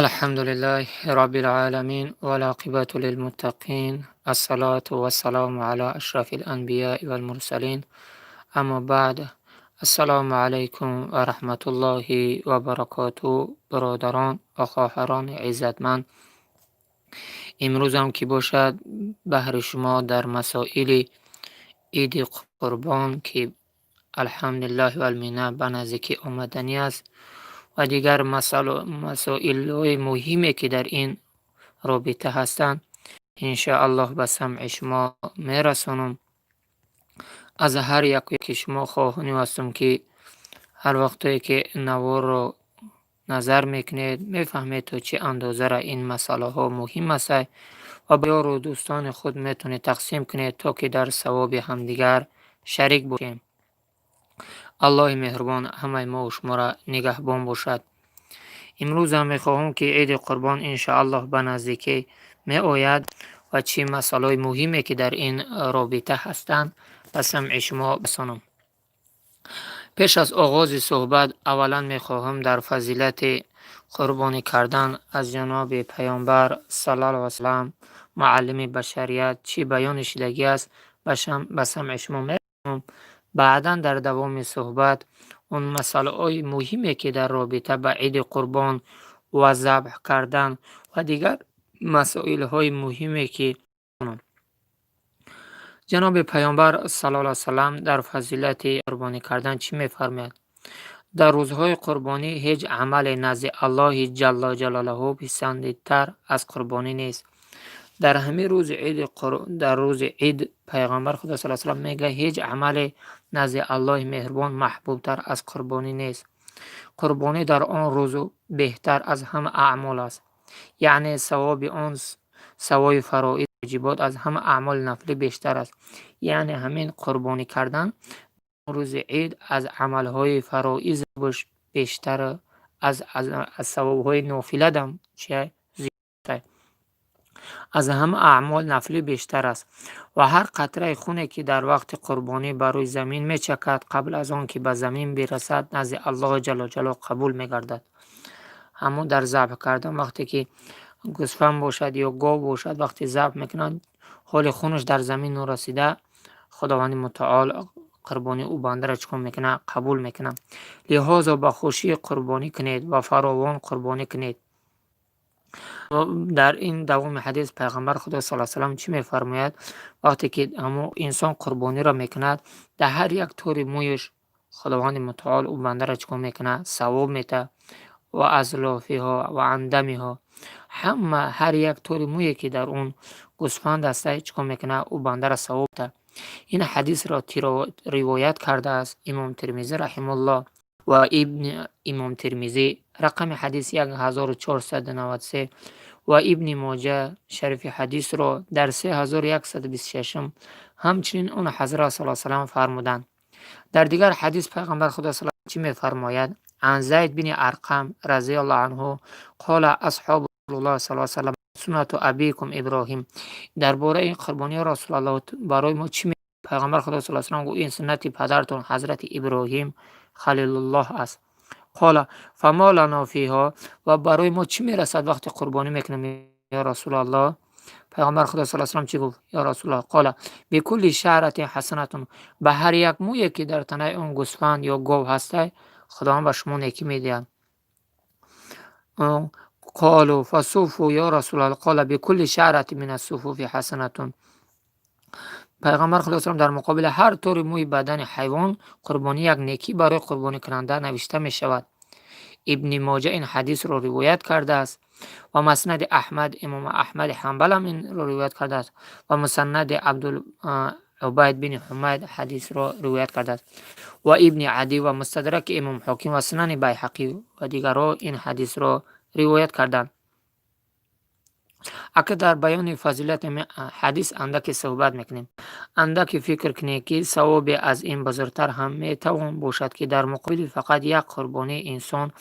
الحمد لله رب العالمين والعاقبة للمتقين، الصلاة والسلام على أشرف الأنبياء والمرسلين، أما بعد. السلام عليكم ورحمة الله وبركاته. Бародарон ва хоҳарони иззатманд, имрӯзам ки бошад, баҳри шумо дар масоили Иди Қурбон, ки алҳамдулиллаҳи валминна ба наздикӣ омаданӣ аст, ва дигар масоилҳои муҳиме, ки дар ин робита ҳастанд, иншоаллоҳ ба самъи шумо мерасонам. Аз ҳар яке шумо хоҳонӣ ҳастам, ки ҳар вақтое ки наворро назар мекунед, мефаҳмед, то чӣ андозаро ин масъалаҳо муҳим аст, ва ба ёру дӯстони худ метавонед тақсим кунед, то ки дар савоби ҳамдигар шарик бошем. Аллоҳи меҳрубон ҳамаи мову шуморо нигаҳбон бошад. Имрӯзам мехоҳам, ки Иди Қурбон иншоаллоҳ ба наздикӣ меояд ва чӣ масъалаҳои муҳиме, ки дар ин робита ҳастанд, ба самъи шумо расонам. Пеш аз оғози суҳбат, аввалан мехоҳам дар фазилати қурбонӣ кардан аз ҷаноби Паёмбар саллаллоҳу васалам, муаллими башарият, чӣ баёни шудагӣ аст, ба самъи шумо мерасонам. Баъдан дар давоми суҳбат он масъалаҳои муҳиме, ки дар робита ба Иди Қурбон ва забҳ кардан ва дигар масоилҳои муҳиме, ки ҷаноби Паёмбар саллаллоҳу васалам дар фазилати қурбонӣ кардан чӣ мефармояд? Дар рӯзҳои қурбонӣ ҳеҷ амале назди Аллоҳи ҷалла ҷалолаҳу писандидтар аз қурбонӣ нест. Дар ҳамин рӯзи иди, дар рӯзи ид, Пайғамбар Худо саллаллоҳу васалам мегӯяд: ҳеҷ амале назди Аллоҳи меҳрубон маҳбубтар аз қурбонӣ нест. Қурбонӣ дар он рӯзу беҳтар аз ҳама аъмол аст, яъне савоби он савои фароиз, воҷибот, аз ҳама аъмоли нафлӣ бештар аст. Яъне ҳамин қурбонӣ кардан рӯзи ид аз амалҳои фароиз бештар, аз савобҳои нофиладам чи аз ҳама аъмоли нафлӣ бештар аст. Ва ҳар қатраи хуне, ки дар вақти қурбонӣ ба рӯи замин мечакад, қабл аз он ки ба замин бирасад, назди Аллоҳи ҷалла ҷалолаҳу қабул мегардад. Ҳамон дар забҳ кардан, вақте ки гӯсфанд бошад ё гов бошад, вақте забҳ мекунанд, ҳоли хунаш дар замин норасида, Худованди Мутаол қурбонии ӯ бандаро чӣ кор мекунад? Қабул мекунад. Лиҳозо ба хушӣ қурбонӣ кунед ва фаровон қурбонӣ кунед. Дар ин давоми ҳадис Пайғамбар Худо саллаллоҳу салам чӣ мефармояд? Вақте ки ҳамон инсон қурбониро мекунад, дар ҳар як тори мӯяш Худованди Мутаол ӯ бандаро чӣ кор мекунад? Савоб медиҳад. Ва азлофиҳо ва андамиҳо, ҳама ҳар як тори мӯе, ки дар он гӯсфанд аста, чӣ кор мекунад? Ӯ бандаро савоб медиҳад. Ин ҳадисро ривоят кардааст Имом Термизӣ раҳимаҳуллоҳ ва ибни Имом Термизӣ, рақами ҳадис 1493, ва Ибни Моҷа шарифи ҳадисро дар 3126-ум. Ҳамчунин он ҳазрат саллаллоҳу салам фармуданд. Дар дигар ҳадис Пайғамбар Худо саллаллоҳу чӣ мефармояд? عن زيد بن أرقم رضي الله عنه قال أصحاب رسول الله صلى الله عليه وسلم سنة أبيكم إبراهيم. Дар бораи қурбонии Расулаллоҳ барои мо чӣ? Пайғамбар Худо саллаллоҳу салам гуфт: ин суннати падаратон ҳазрати Иброҳим Халилуллоҳ аст. قال فما لنا فيها, ва барои мо чӣ мерасад, вақте қурбонӣ мекунем, ё Расулаллоҳ? Пайғамбар Худо саллаллоҳу салам чӣ гуфт? Ё Расулаллоҳ, قال بكل شعرة حسنة, ба ҳар як мӯе, ки дар танаи он гӯсфанд ё гов ҳастай, Худованд ба шумо некӣ медиҳад. قالوا فالصوف يا رسول الله؟ قال بكل شعرة من الصفوف حسنة. Пайғамбар Худо салам дар муқобили ҳар тори мӯи бадани ҳайвон қурбонӣ як некӣ барои қурбонӣкунанда навишта мешавад. Ибни Моҷа ин ҳадисро ривоят кардааст ва Маснади Аҳмад, Имом Аҳмади Ҳанбалам инро ривоят кардааст, ва Мусаннади Абдул Убайд бини Ҳумайд ҳадисро ривоят кардааст, ва Ибни Адӣ, ва Мустадраки Имом Ҳоким, ва Сунани Байҳақӣ ва дигарҳо ин ҳадисро ривоят карданд. Ака, дар баёни фазилати ҳадис андаке суҳбат мекунем. Андаке фикр кунед, ки савобе аз ин бузургтар ҳам метавон бошад, ки дар муқобили фақат як қурбонӣ инсон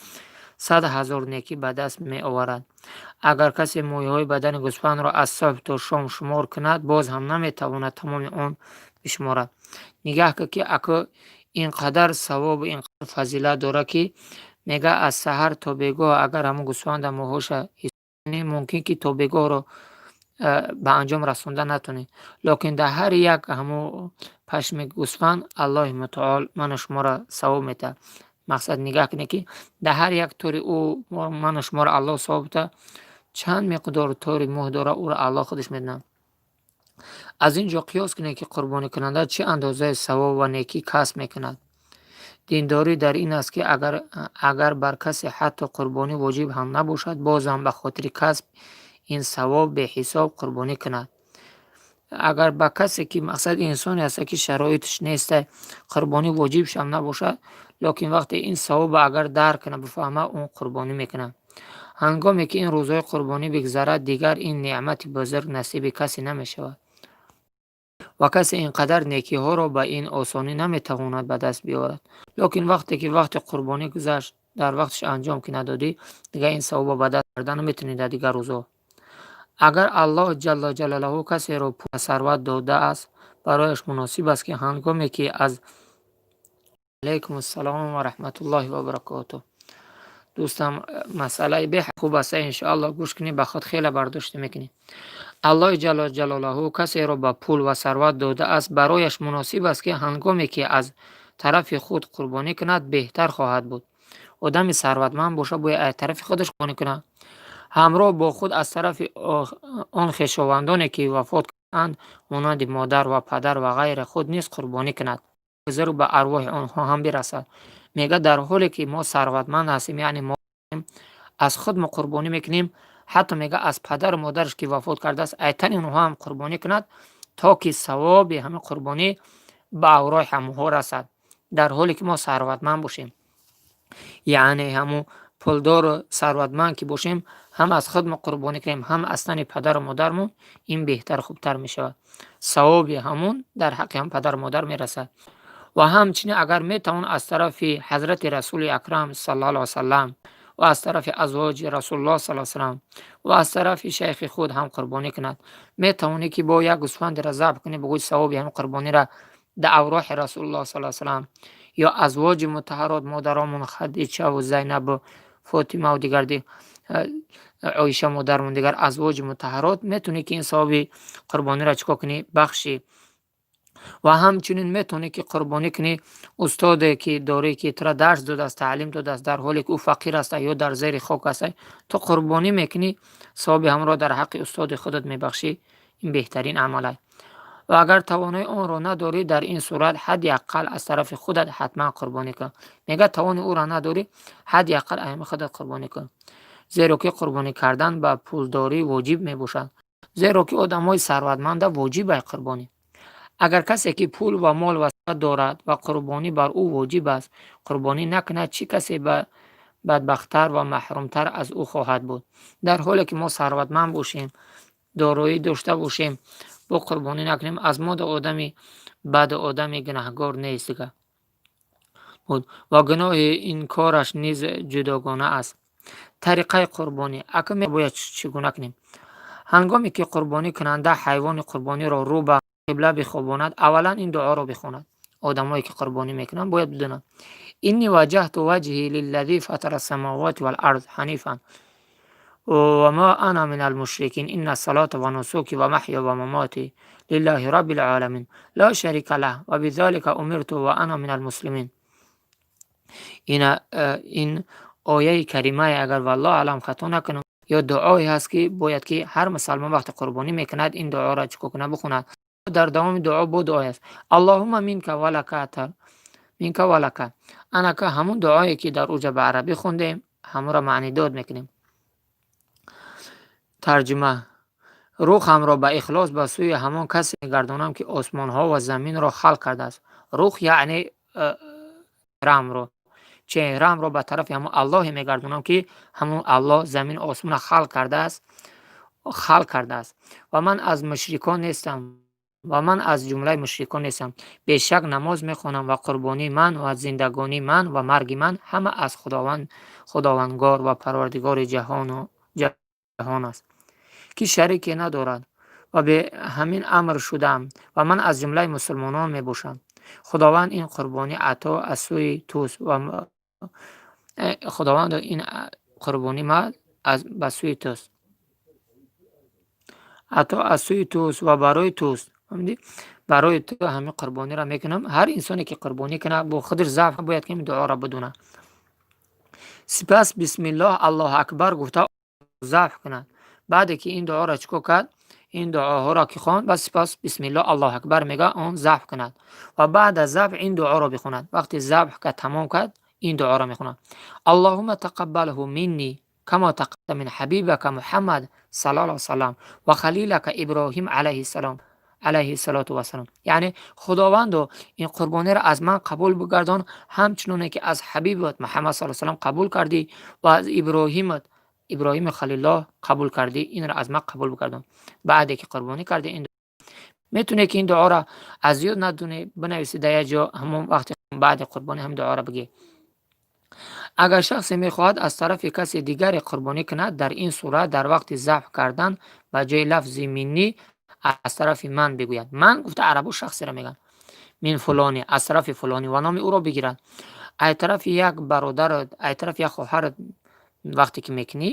100 000 некӣ ба даст меоварад? Агар касе мӯйҳои бадани гӯсфандро аз субҳ то шом шумор кунад, боз ҳам наметавонад тамоми он бишуморад. Нигаҳ кун, ки ако ин қадар савобу ин қадар фазилат дорад, ки Мега, аз саҳар то бегоҳ агар ҳамун гӯсфанда мӯҳоша мумкин, ки то бегоҳро ба анҷом расонда натонӣ, лекин дар ҳар як ҳамун пашми гӯсфанд Аллоҳи мутаол ману шуморо савоб метиҳад. Мақсад, нигаҳ кунед, ки дар ҳар як тори ӯ ману шуморо Аллоҳ савоб диҳад, чанд миқдор тори мӯ дорад, ӯро Аллоҳ худаш медонад. Аз ин ҷо қиёс кунед, ки қурбонӣкунанда чӣ андозаи савоб ва некӣ касб мекунад. Диндорӣ дар ин аст, ки агар бар касе ҳатто қурбонӣ воҷиб ҳам набошад, боз ҳам ба хотири касб ин савоб беҳисоб қурбонӣ кунад. Агар ба касе ки, мақсад, инсоне ҳаста, ки шароиташ неста, қурбонӣ воҷибшам набошад, лекин вақте ин савобро агар дарк кунад, бифаҳмад, он қурбонӣ мекунад. Ҳангоме ки ин рӯзҳои қурбонӣ бигзарад, дигар ин неъмати бузург насиби касе намешавад ва касе ин қадар некиҳоро ба ин осонӣ наметавонад ба даст биёрад. Лекин вақте ки вақти қурбонӣ гузашт, дар вақташ анҷом ки надодӣ, дигар ин савобро ба даст оварда наметавонӣ дар дигар рӯзҳо. Агар Аллоҳ ҷалла ҷалолаҳу касеро пул ва сарват додааст, барояш муносиб аст, ки ҳангоме ки аз Алайкум ассалом ва раҳматуллоҳи ва баракотуҳ. Дӯстам, масъалаи беҳад хуб аст, иншоаллоҳ, гӯш кунӣ, ба худ хеле бардошта мекунӣ. Аллоҳи ҷалла ҷалолаҳу касеро ба пул ва сарват додааст, барояш муносиб аст, ки ҳангоме ки аз тарафи худ қурбонӣ кунад, беҳтар хоҳад буд. Одами сарватманд боша, бояд аз тарафи худаш қурбонӣ кунад. Ҳамроҳ бо худ аз тарафи он хешовандоне, ки вафот кардаанд, монанди модар ва падар ва ғайра, худ низ қурбонӣ кунад. Бузург ба арвоҳи онҳо ҳам бирасад. Мегӯяд, дар ҳоле ки мо сарватманд ҳастем, яъне мо аз худ мо қурбонӣ мекунем, ҳатто мегӯяд, аз падару модараш, ки вафот кардааст, айтани онҳо ҳам қурбонӣ кунад, то ки савоби ҳамин қурбонӣ ба арвоҳи ҳамонҳо расад. Дар ҳоле ки мо сарватманд бошем, яъне ҳамун пулдору сарватманд ки бошем, ҳам аз худ мо қурбонӣ кунем, ҳам аз тани падару модармон, ин беҳтар, хубтар мешавад. Савоби ҳамун дар ҳаққи ҳам падару модар мерасад. Ва ҳамчунин, агар метавон, аз тарафи ҳазрати Расули Акрам саллаллоҳу алайҳи васаллам ва аз тарафи азвоҷи Расулуллоҳ саллаллоҳу алайҳи васаллам ва аз тарафи шайхи худ ҳам қурбонӣ кунад. Метавонӣ, ки бо як гӯсфандеро забҳ кунӣ, бигӯӣ, савоби ҳамин қурбониро дар арвоҳи Расулуллоҳ саллаллоҳу алайҳи васаллам ё азвоҷи мутаҳаррот, модаромон Хадичаву Зайнабу Фотимаву дигар, Оиша модармон, дигар азвоҷи мутаҳаррот, метавонӣ, ки ин савоби қурбониро чӣ кор кунӣ, бахшӣ. Ва ҳамчунин метавонӣ, ки қурбонӣ кунӣ, устоде ки дорӣ, ки туро дарс додааст, таълим додааст, дар ҳоле ки ӯ фақир аст ё дар зери хок аст, ту қурбонӣ мекунӣ, савоби ҳамонро дар ҳаққи устоди худат мебахшӣ. Ин беҳтарин амал аст. Ва агар тавонои онро надорӣ, дар ин сурат ҳадди аққал аз тарафи худат ҳатман қурбонӣ кун. Мегӯяд, тавони ӯро надорӣ, ҳадди аққал аз ҳамин худат қурбонӣ кун, зеро ки қурбонӣ кардан ба пулдорӣ воҷиб мебошад, зеро ки одамҳои сарватманда воҷиб ай қурбонӣ. Агар касе, ки пул ва мол ва дорад ва қурбонӣ бар ӯ воҷиб аст, қурбонӣ накунад, чӣ касе бадбахттар ва маҳрумтар аз ӯ хоҳад буд? Дар ҳоле ки мо сарватманд бошем, дороӣ дошта бошем, бо қурбонӣ накунем, аз мо одами баду одами гунаҳгор нест дига буд ва гуноҳи ин кораш низ ҷудогона аст. Тариқаи қурбонӣ. Акнун бояд чӣ гуна кунем? Ҳангоме ки қурбонӣ кунанда ҳайвони қурбониро рӯ ба қибла бихобонад, аввалан ин дуоро бихонад. Одамое ки қурбонӣ мекунанд, бояд бидонанд: إني وجهت وجهي للذي فطر السماوات والأرض حنيفا وما أنا من المشركين إن صلاتي ونسكي ومحياي ومماتي لله رب العالمين لا شريك له وبذلك أمرت وأنا من المسلمين. Ин ояи каримае, агар, валлоҳу аълам, хато накунам, ё дуое ҳаст, ки бояд ки ҳар мусалмон вақте қурбонӣ мекунад, ин дуоро чӣ кор кунад, бихонад. Дар давоми дуо бо дуое аст: اللهم منك ولك منك ولك. Анака ҳамун дуое, ки дар уҷа ба арабӣ хондем, ҳамонро маънидод мекунем. Тарҷума: рухамро ба ихлос ба сӯи ҳамон касе мегардонам, ки осмонҳо ва заминро халқ кардааст. Рух, яъне рамро, чеҳраамро ба тарафи ҳамон Аллоҳе мегардонам, ки ҳамон Аллоҳ замину осмонро халқ кардааст ва ман аз мушрикон нестам, ва ман аз ҷумлаи мушрикон нестам. Бешак, намоз мехонам ва қурбонии ман ва зиндагонии ман ва марги ман ҳама аз Худованд, Худовандгор ва Парвардигори ҷаҳон аст, ки шарике надорад, ва бе ҳамин амр шудаам ва ман аз ҷумлаи мусулмонон мебошам. Худованд, ин қурбонӣ ато аз сӯи туст ва Худовандо, ин қурбонӣ ман ба сӯи туст, ҳатто аз сӯи туст ва барои туст. Барои ту ҳамин қурбониро мекунам. Ҳар инсоне ки қурбонӣ кунад, бо худаш забҳ, бояд ки ин дуоро бидонад. Сипас бисмиллоҳ, Аллоҳу акбар гуфта забҳ кунад. Баъде ки ин дуоро чӣ кор кард, ин дуоҳоро ки хонд, ба сипас бисмиллоҳ, Аллоҳу акбар мега, он забҳ кунад ва баъд аз забҳ ин дуоро бихонад. Вақте забҳ кард, тамом кард, ин дуоро мехонад: Аллоҳумма тақаббалҳу минни кама тақаббалта мин ҳабибака Муҳаммад саллаллоҳу алайҳи васаллам ва халилака Иброҳим алайҳиссалом алайҳи салоту вассалом. Яъне, Худовандо, ин қурбониро аз ман қабул бигардон, ҳамчуноне ки аз ҳабибат Муҳаммад саллаллоҳу алайҳи васаллам қабул кардӣ ва аз Иброҳимат, Иброҳими Халиллоҳ, қабул кардӣ. Инро аз ман қабул бигардон. Баъде ки қурбонӣ кардӣ, ин метавонӣ ки ин дуоро аз ёд надонӣ, бинависӣ дар як ҷо, ҳамон вақти баъди қурбонӣ ҳам дуоро бигӣ. Агар шахсе мехоҳад аз тарафи касе дигаре қурбонӣ кунад, дар ин сурат дар вақти забҳ кардан ба ҷои лафзи минни аз тарафи ман бигӯяд. Ман гуфта арабо шахсеро мегӯянд. Мин фулони, аз тарафи фулонӣ, ва номи ӯро бигирад. Ай тарафи як бародарат, ай тарафи як хоҳарат вақте ки мекунӣ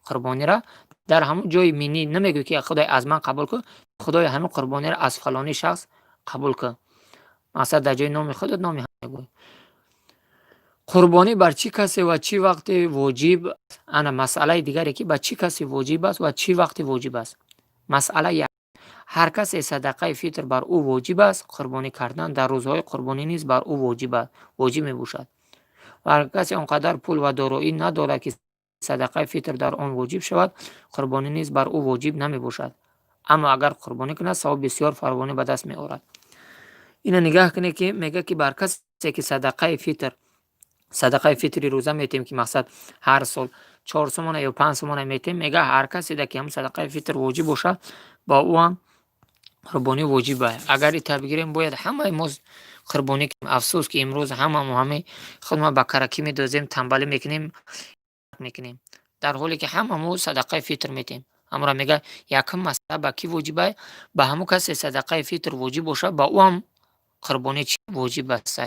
қурбониро, дар ҳамон ҷои минни намегӯӣ ки Худой, аз ман қабул кун, Худоё, ҳамин қурбониро аз фалонӣ шахс қабул кун. Мақсад, дар ҷои номи худат номи мегӯӣ. Қурбонӣ бар чӣ касе ва чӣ вақте воҷиб? Ана масъалаи дигаре, ки ба чӣ касе воҷиб аст ва чӣ вақте воҷиб аст. Масъала як: ҳар касе садақаи фитр бар ӯ воҷиб аст, қурбонӣ кардан дар рӯзҳои қурбонӣ низ бар ӯ воҷиб мебошад. Ва ҳар касе он қадар пул ва дороӣ надорад, ки садақаи фитр дар он воҷиб шавад, қурбонӣ низ бар ӯ воҷиб намебошад. Аммо агар қурбонӣ кунад, савоби бисёр фаровонӣ ба даст меорад. Ина нигаҳ кунед, ки мегӯяд, ки бар касе ки садақаи фитр, садақаи фитри рӯза метиҳем, ки мақсад ҳар сол 4 сомона ё 5 сомона метиҳем, мега, ҳар каседа ки ҳамн садақаи фитр воҷиб бошад, ба ӯ ҳам қурбонӣ воҷиб аст. Агар ита бигирем, бояд ҳамаи мо қурбонӣ кунем. Афсӯс, ки имрӯз ҳамамо ҳамаи худмо ба каракӣ медозем, тамбалӣ мекунем, дар ҳоле ки ҳама мо садақаи фитр метиҳем. Ҳамонро мега, якум масъала: ба кӣ воҷиб аст? Ба ҳамон касе садақаи фитр воҷиб бошад, ба ӯ ҳам қурбонӣ чӣ воҷиб аст.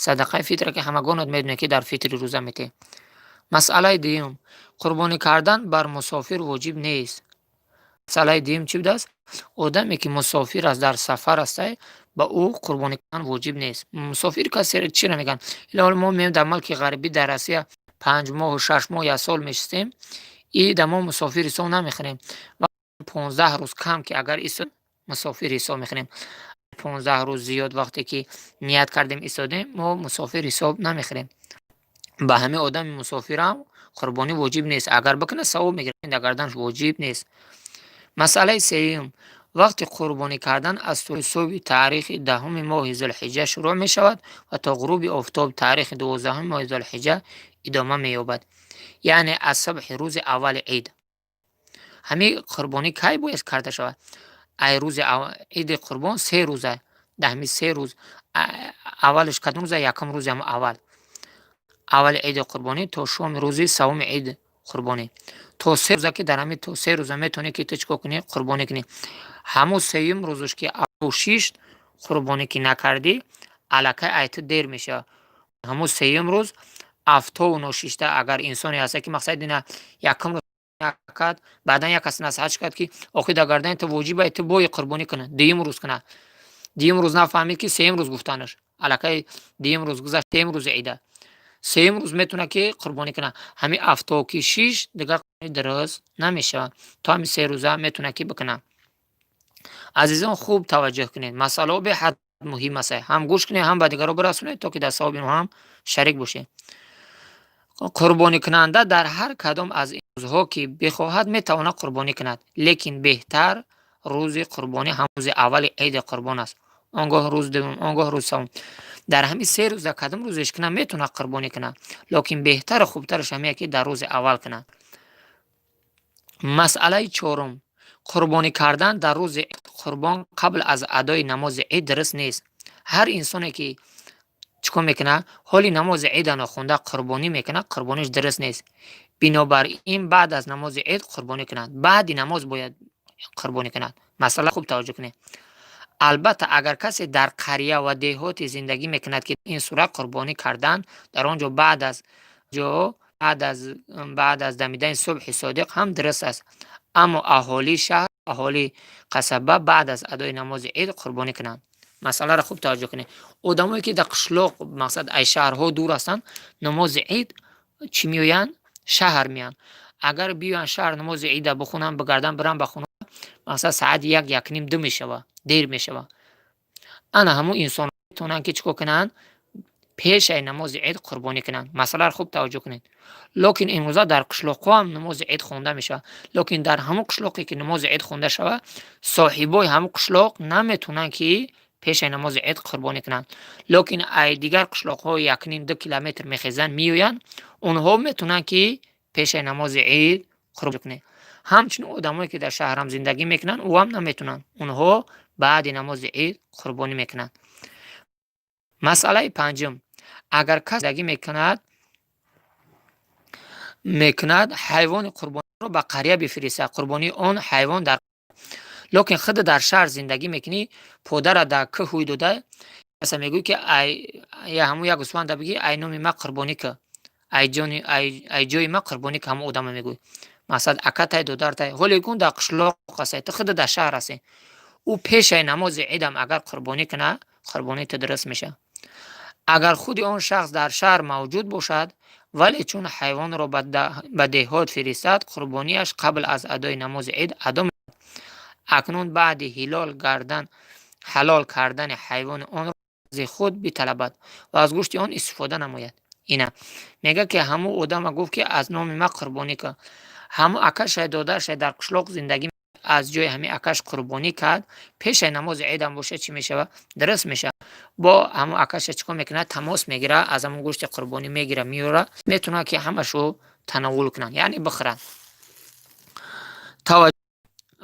Садақаи фитре, ки ҳамагонат медонед, ки дар фитри рӯза метиҳем. Масъалаи дуюм: қурбонӣ кардан бар мусофир воҷиб нест. Масъалаи дуюм чӣ будааст? Одаме ки мусофир аст, дар сафар астай, ба ӯ қурбонӣ кардан воҷиб нест. Мусофир касеро чиро мегӯянд? Ило мо меоем дар малки ғарибӣ, дар Россия 5 моҳу 6 моҳ, як сол мешистем, и да мо мусофир ҳисоб намехӯрем. 15 рӯз кам ки агар истод, мусофир ҳисоб мехӯрем. 15 рӯз зиёд вақте ки ният кардем, истодем, мо мусофир ҳисоб намехӯрем. Ба ҳамин одами мусофирам қурбонӣ воҷиб нест. Агар бикунад, савоб мегирад, дар гарданаш воҷиб нест. Масъалаи сеюм: вақти қурбонӣ кардан аз субҳи таърихи 10-уми моҳи Зулҳиҷҷа шурӯъ мешавад ва то ғуруби офтоб таърихи 12-уми моҳи Зулҳиҷҷа идома меёбад. Яъне аз субҳи рӯзи аввали ид. Ҳамин қурбонӣ кай бояд карда шавад? Ай рӯзи иди қурбон 3 рӯза. Дар ҳамин 3 рӯз аввалаш кадом рӯза? Якум рӯзи ҳамн аввал, аввали иди қурбонӣ то шоми рӯзи севуми иди қурбонӣ, то 3 рӯза, ки дар ҳамин то 3 рӯза метавонӣ, ки ту чӣ кор кунӣ? Қурбонӣ кунӣ. Ҳамун сеюм рӯзаш ки шишт, қурбонӣ ки накардӣ, аллакай ай ту дер мешавад. Ҳамун сеюм рӯз афтову ношишта агар инсоне ҳаста, ки мақсад ина якум рӯз накард, баъдан як кас насиҳатш кард, ки охир дар гардани ту воҷиб ай, ту бояд қурбонӣ кунӣ. Дуюм рӯз кунад, дуюм рӯз нафаҳмид, ки сеюм рӯз гуфтанаш, аллакай дуюм рӯз гузашт, сеюм рӯзи ида, сеюм рӯз метавонад, ки қурбонӣ кунад. Ҳамин афтову ки шишт, дигар дуруст намешавад. То ҳамин 3 рӯза метавонад, ки бикунад. Азизон, хуб таваҷҷӯҳ кунед, масъалаҳо беҳад муҳим аст. Ҳам гӯш кунед, ҳам ба дигарон бирасонед, то ки дар савоби инҳо ҳам шарик бошед. Қурбонӣкунанда дар ҳар кадом аз ин рӯзҳо ки бихоҳад, метавонад қурбонӣ кунад, лекин беҳтар рӯзи қурбонӣ ҳам рӯзи аввали иди қурбон аст, он гоҳ рӯзи дуввум, он гоҳ рӯзи севум. Дар ҳамин 3 рӯза кадом рӯзеш кунад, метавонад қурбонӣ кунад, лекин беҳтару хубтараш ҳамие, ки дар рӯзи аввал кунад. Масъалаи чорум: қурбонӣ кардан дар рӯзи қурбон қабл аз адои намози ид дуруст нест. Ҳар инсоне ки чӣ кор мекунад, ҳоли намози ида нохонда қурбонӣ мекунад, қурбониш дуруст нест. Бинобар ин баъд аз намози ид қурбонӣ кунад, баъди намоз бояд қурбонӣ кунад. Масъала хуб таваҷҷӯҳ кунед. Албатта, агар касе дар қария ва деҳоте зиндагӣ мекунад, ки ин сурат қурбонӣ кардан дар он ҷо баъд аз Ҷо баъд аз дамидани субҳи содиқ ҳам дуруст аст, аммо аҳолии шаҳр, аҳолии қасаба баъд аз адои намози ид қурбонӣ кунанд. Масъаларо хуб таваҷҷӯҳ кунед. Одамое, ки дар қишлоқ, мақсад, ай шаҳрҳо дур ҳастанд, намози ид чӣ меоянд? Шаҳр меоянд. Агар биёянд шаҳр, намози ида бихонанд, бигарданд, биранд ба хона, мақсад, соати 1, 1:30, 2 мешава, дер мешава. Ана ҳамун инсон метавонанд, ки чӣ кор кунанд? Пешаи намози ид қурбонӣ кунанд. Масъаларо хуб таваҷҷӯҳ кунед. Лекин имрӯза дар қишлоқҳо ҳам намози ид хонда мешавад, лекин дар ҳамун қишлоқе, ки намози ид хонда шавад, соҳибои ҳамун қишлоқ наметавонанд, ки пешаи намози ид қурбонӣ кунанд. Лекин ай дигар қишлоқҳо 1.5, 2 километр мехезанд, меоянд, онҳо метавонанд, ки пешаи намози ид қурбонӣ кунанд. Ҳамчунин одамое, ки дар шаҳрам зиндагӣ мекунанд, ӯ ҳам наметавонанд, онҳо баъди намози ид қурбонӣ мекунанд. Масъалаи панҷум: агар кас зиндагӣ мекунад, ҳайвони қурбониро ба қария бифиристад, қурбонии он ҳайвон дар, лекин худ дар шаҳр зиндагӣ мекунӣ, подара дар кӯ ҳуй дода, мегӯӣ, ки ҳамун як гӯсфанда бигӣ, ай номи ма қурбонӣ кӣ, ай ҷои ма қурбонӣ кӣ. Ҳамун одама мегӯӣ, мақсад, акатай, додартай, ҳоле кун дар қишлоқ ҳастай, ту худ дар шаҳр ҳастӣ. Ӯ пешаи намози идам агар қурбонӣ кунад, қурбонии ту дуруст мешавад. Агар худи он шахс дар шаҳр мавҷуд бошад, вале чун ҳайвонро ба деҳот фиристад, қурбонияш қабл аз адои намози ид адо. Акнун баъди ҳалол кардани ҳайвони онро худ биталабад ва аз гӯшти он истифода намояд. Ина мегӯяд, ки ҳамун одама гуфт, ки аз номи ма қурбонӣ кун. Ҳамун акашай, додаршай дар қишлоқ зиндагӣ, аз ҷои ҳамин акаш қурбонӣ кард, пешаи намози идам бошад, чӣ мешавад? Дуруст мешавад. Бо ҳамун акаша чӣ кор мекунад? Тамос мегирад, аз ҳамун гӯшти қурбонӣ мегирад, меёрад, метавонад, ки ҳамашу тановул кунанд, яъне бихӯранд.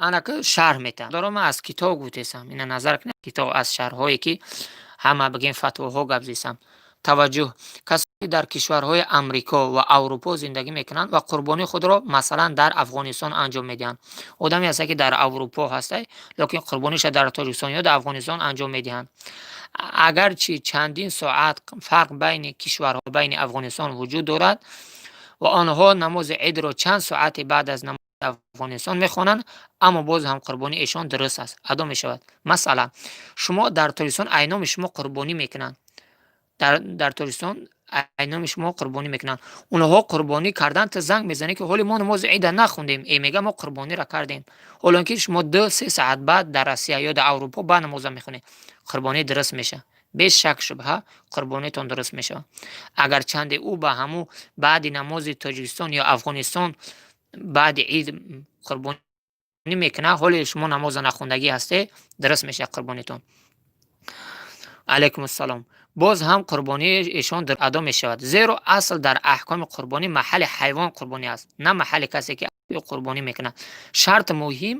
Анака шарҳ метаҳам. Дором, ман аз китоб гуфтесам. Ина назар кунед, китоб аз шарҳҳое, ки ҳама бигем фатвоҳо гап зесам. Таваҷҷӯҳ: касоне, ки дар кишварҳои Амрико ва Аврупо зиндагӣ мекунанд ва қурбонии худро, масалан, дар Афғонистон анҷом медиҳанд. Одаме ҳаста, ки дар Аврупо ҳастай, лекин қурбониша дар Тоҷикистон ё дар Афғонистон анҷом медиҳанд. Агарчи чандин соат фарқ байни кишварҳо, байни Афғонистон вуҷуд дорад ва онҳо намози идро чанд соате баъд аз намози Афғонистон мехонанд, аммо боз ҳам қурбонии эшон дуруст аст, адо мешавад. Масалан, шумо дар Тоҷикистон, ай номи шумо қурбонӣ мекунанд, дар Тоҷикистон ай номи шумо қурбонӣ мекунанд. Онҳо қурбонӣ кардан, ту занг мезанӣ, ки ҳоли мо намози ида нахондем. Э, мега, мо қурбониро кардем. Ҳоло ки шумо 2-3 саат баъд дар Россия ё дар Аврупо баъд намоза мехонед, қурбонӣ дуруст мешавад, без шак шубҳа қурбонитон дуруст мешавад. Агарчанде ӯ ба ҳамун баъди намози Тоҷикистон ё Афғонистон, баъди ид қурбонӣ мекунад, ҳоле шумо намоза нахондагӣ ҳастед, дуруст мешавад қурбонитон. Алайкум ассалом. Боз ҳам қурбонии эшон адо мешавад, зеро асл дар аҳкоми қурбонӣ маҳалли ҳайвон қурбонӣ аст, на маҳалли касе, ки қурбонӣ мекунад. Шарти муҳим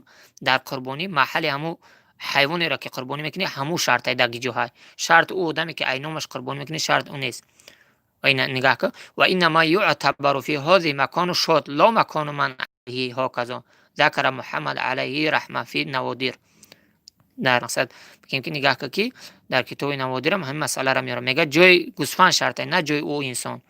дар қурбонӣ маҳалли ҳамун ҳайвонеро, ки қурбонӣ мекунӣ, ҳамун шартай дар гиҷоҳай. Шарт ӯ одаме, ки ай номаш қурбонӣ мекунӣ, шарт ӯ нест. Нигаҳ кун: وإنما يعتبر في هذا مكان الشاة لا مكان من هكذا ذكر محمد عليه رحمة في النوادر. Дар мақсад бигем, ки нигаҳ кун, ки дар китоби Наводирам ҳамин масъаларо меорад. Мега, ҷои гӯсфанд шартай, на ҷои ӯ инсон.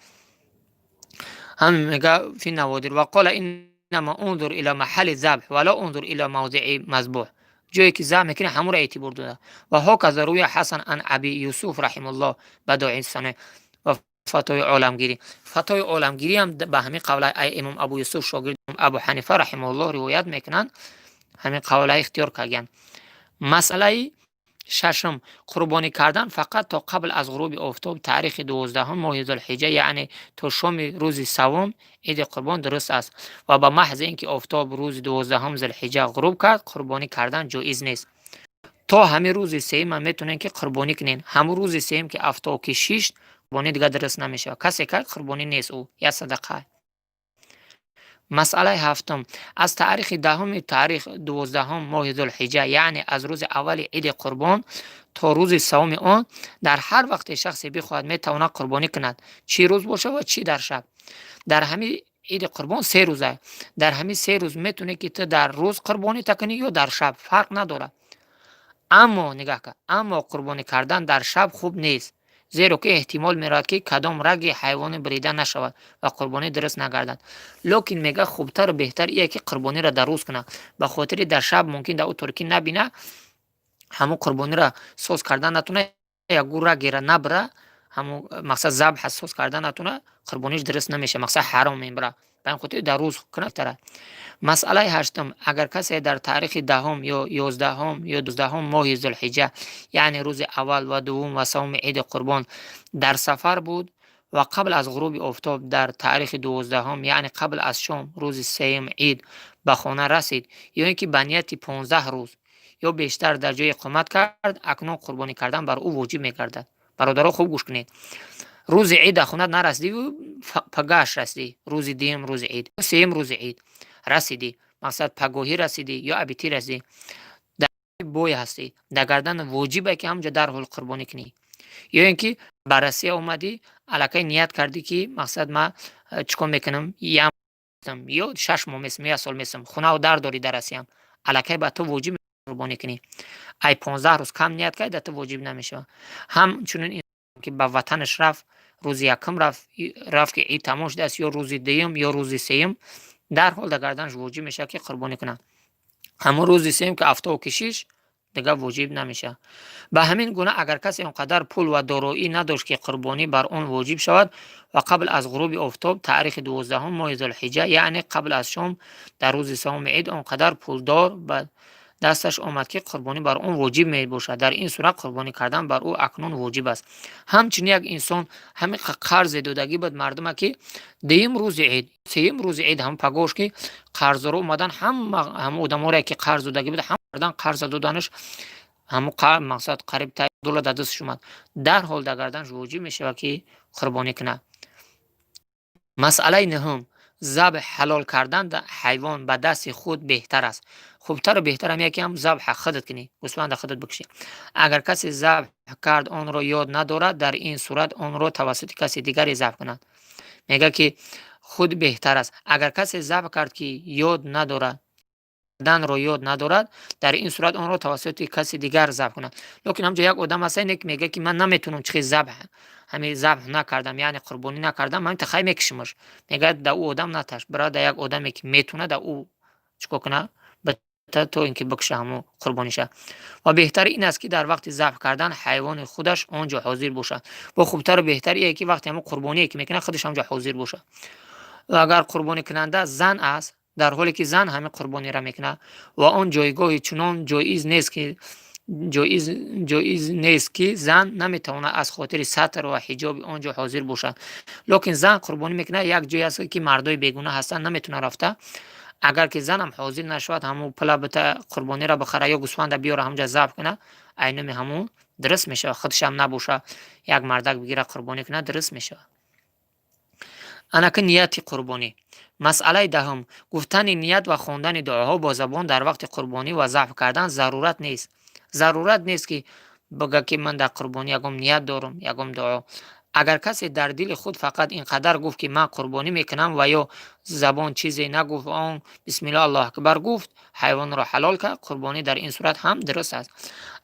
Ҳам мега في النوادر وقال إنما أنظر إلى محل الذبح ولا أنظر إلى موضع المذبوح. Ҷое ки забҳ мекунӣ, ҳамонро эътибор дода. وهكذا روي حسن عن أبي يوسف رحمه الله بدائع الصنائع ва Фатвои Оламгирӣ. Фатвои Оламгириам ба ҳамин қавла ай имом Абу Юсуф, шогирди Абу Ҳанифа раҳимаҳуллоҳ, ривоят мекунанд, ҳамин қавла ихтиёр карданд. Масъалаи шашум: қурбонӣ кардан фақат то қабл аз ғуруби офтоб таърихи 12-ҳум моҳи Зулҳиҷа, яъне то шоми рӯзи саввум иди қурбон дуруст аст ва ба маҳзи ин ки офтоб рӯзи 12-ҳум Зулҳиҷа ғуруб кард, қурбонӣ кардан ҷоиз нест. То ҳамин рӯзи сеюмам метавонем, ки қурбонӣ кунем. Ҳамун рӯзи сеюм, ки офтоб ки шишт, қурбонӣ дигар дуруст намешавад. Касе кард, қурбонӣ нест, ӯ як садақа. Масъалаи ҳафтум: аз таърихи 10-уми таърих 12-ҳум моҳи Зулҳиҷа, яъне аз рӯзи аввали иди қурбон то рӯзи саввуми он, дар ҳар вақте шахсе бихоҳад, метавонад қурбонӣ кунад, чӣ рӯз бошад ва чӣ дар шаб. Дар ҳамин иди қурбон 3 рӯза. Дар ҳамин 3 рӯз метавонӣ, ки ту дар рӯз қурбонита кунӣ ё дар шаб, фарқ надорад. Аммо нигаҳ кун, аммо қурбонӣ кардан дар шаб хуб нест. Зеро ки эҳтимол меравад, ки кадом раги ҳайвоне бурида нашавад ва қурбонӣ дуруст нагардад. Лекин мега, хубтару беҳтар ие, ки қурбониро дар рӯз кунад, ба хотири дар шаб мумкин дар ӯ торикӣ набина, ҳамун қурбониро соз кардан натуна, ягон рагеро набира, ҳамун мақсад забҳа соз кардан натуна, қурбониш дуруст намешавад, мақсад ҳаром мебира. Ба ҳамин хотир дар рӯз кунад беҳтар. Масъалаи ҳаштум: агар касе дар таърихи 10-ум ё 11-ум ё 12-ум моҳи Зулҳиҷҷа, яъне рӯзи аввал ва дуввум ва севуми Иди Қурбон, дар сафар буд ва қабл аз ғуруби офтоб дар таърихи 12-ум, яъне қабл аз шом рӯзи сеюм ид, ба хона расид ё ин ки ба нияти 15 рӯз ё бештар дар ҷое иқомат кард, акнун қурбонӣ кардан бар ӯ воҷиб мегардад. Бародаро, хуб гӯш кунед. Рӯзи ид дар хона нарасидиву пагааш расидӣ, рӯзи дуюм рӯзи ид, сеюм рӯзи ид расидӣ, мақсад, пагоҳӣ расидӣ ё абитӣ расидӣ, дар бой ҳастӣ, дар гардан воҷибе, ки ҳамҷо дарҳол қурбонӣ кунӣ. Ё ин ки ба Россия омадӣ, аллакай ният кардӣ, ки мақсад, ман чӣ кор мекунам, ё 6 моҳ месм, як сол месм, хонаву дар дорӣ дар Россиям, аллакай ба ту воҷиб қурбонӣ кунӣ. Ай 15 рӯз кам ният кард, дар ту воҷиб намешавад. Ҳамчунин ки ба ватанаш рафт, рӯзи якум рафт, ки ид тамом шудааст, ё рӯзи дуюм, ё рӯзи сеюм, дарҳол дар гарданаш воҷиб мешавад, ки қурбонӣ кунад. Ҳамон рӯзи сеюм, ки афтоб кишиш, дигар воҷиб намешавад. Ба ҳамин гуна, агар касе он қадар пул ва дороӣ надошт, ки қурбонӣ бар он воҷиб шавад, ва қабл аз ғуруби офтоб таърихи 12-ум моҳи Зулҳиҷҷа, яъне қабл аз шом дар рӯзи севуми ид, он қадар пулдор ба дасташ омад, ки қурбонӣ бар он воҷиб мебошад, дар ин сурат қурбонӣ кардан бар ӯ акнун воҷиб аст. Ҳамчунин як инсон ҳамин қарзе додагӣ буд мардума, ки дуюм рӯзи ид, сеюм рӯзи ид, ҳам пагоҳш, ки қарздоро омадан, ҳама ҳама одаморе, ки қарз додагӣ буд, ҳам қарза доданаш, ҳамун мақсад, қариб доллар дар дасташ омад, дарҳол дар гарданаш воҷиб мешавад, ки қурбонӣ кунад. Масъалаи нӯҳум: забҳ ҳалол кардан ҳайвон ба дасти худ беҳтар аст. Хубтару беҳтарам яке ҳам забҳа худат кунӣ, гӯсфанда худат бикушӣ. Агар касе забҳ кард, онро ёд надорад, дар ин сурат онро тавассути каси дигаре забҳ кунад. Мегӯяд, ки худ беҳтар аст. Агар касе забҳ кард, ки ёд надорад, данро ёд надорад, дар ин сурат онро тавассути каси дигар забҳ кунад. Лекин ҳамҷо як одам ҳаста, ки мегӯяд, ки ман наметавонам, чихел забҳ, ҳамин забҳ накардам, яъне қурбонӣ накардам, ман хай мекушимаш. Мегӯяд, да ӯ одам наташ, бира да як одаме, ки метавонад, да ӯ чӣ кор кунад, то ин ки бикуша ҳамун қурбониша. Ва беҳтар ин аст, ки дар вақти забҳ кардан ҳайвони худаш он ҷо ҳозир бошад. Бо хубтару беҳтар ие, ки вақте ҳамун қурбоние, ки мекунад, худаш ҳамҷо ҳозир бошад. Ва агар қурбоникунанда зан аст, дар ҳоле ки зан ҳамин қурбониро мекунад ва он ҷойгоҳи чунон ҷоиз нест, ки ҷоиз нест, ки зан наметавонад аз хотири сатр ва ҳиҷоби он ҷо ҳозир бошад. Лекин зан қурбонӣ мекунад, як ҷое аст, ки мардои бегуна ҳастанд, наметавонад рафта. Агар ки занам ҳозир нашавад, ҳамун пула бита, қурбониро бихара ё гӯсфанда биёра, ҳамҷа забҳ кунад, айноми ҳамун дуруст мешавад. Худашам набоша, як мардак бигира, қурбонӣ кунад, дуруст мешавад. Анаки нияти қурбонӣ. Масъалаи 10-ум: гуфтани ният ва хондани дуоҳо бо забон дар вақти қурбонӣ ва забҳ кардан зарурат нест. Зарурат нест, ки бигӯяд, ки ман дар қурбонӣ ягон ният дорам, ягон дуо. Агар касе дар дили худ фақат ин қадар гуфт, ки ман қурбонӣ мекунам, ва ё забон чизе нагуфт, он бисмиллоҳ, Аллоҳу акбар гуфт, ҳайвонро ҳалол кард, қурбонӣ дар ин сурат ҳам дуруст аст.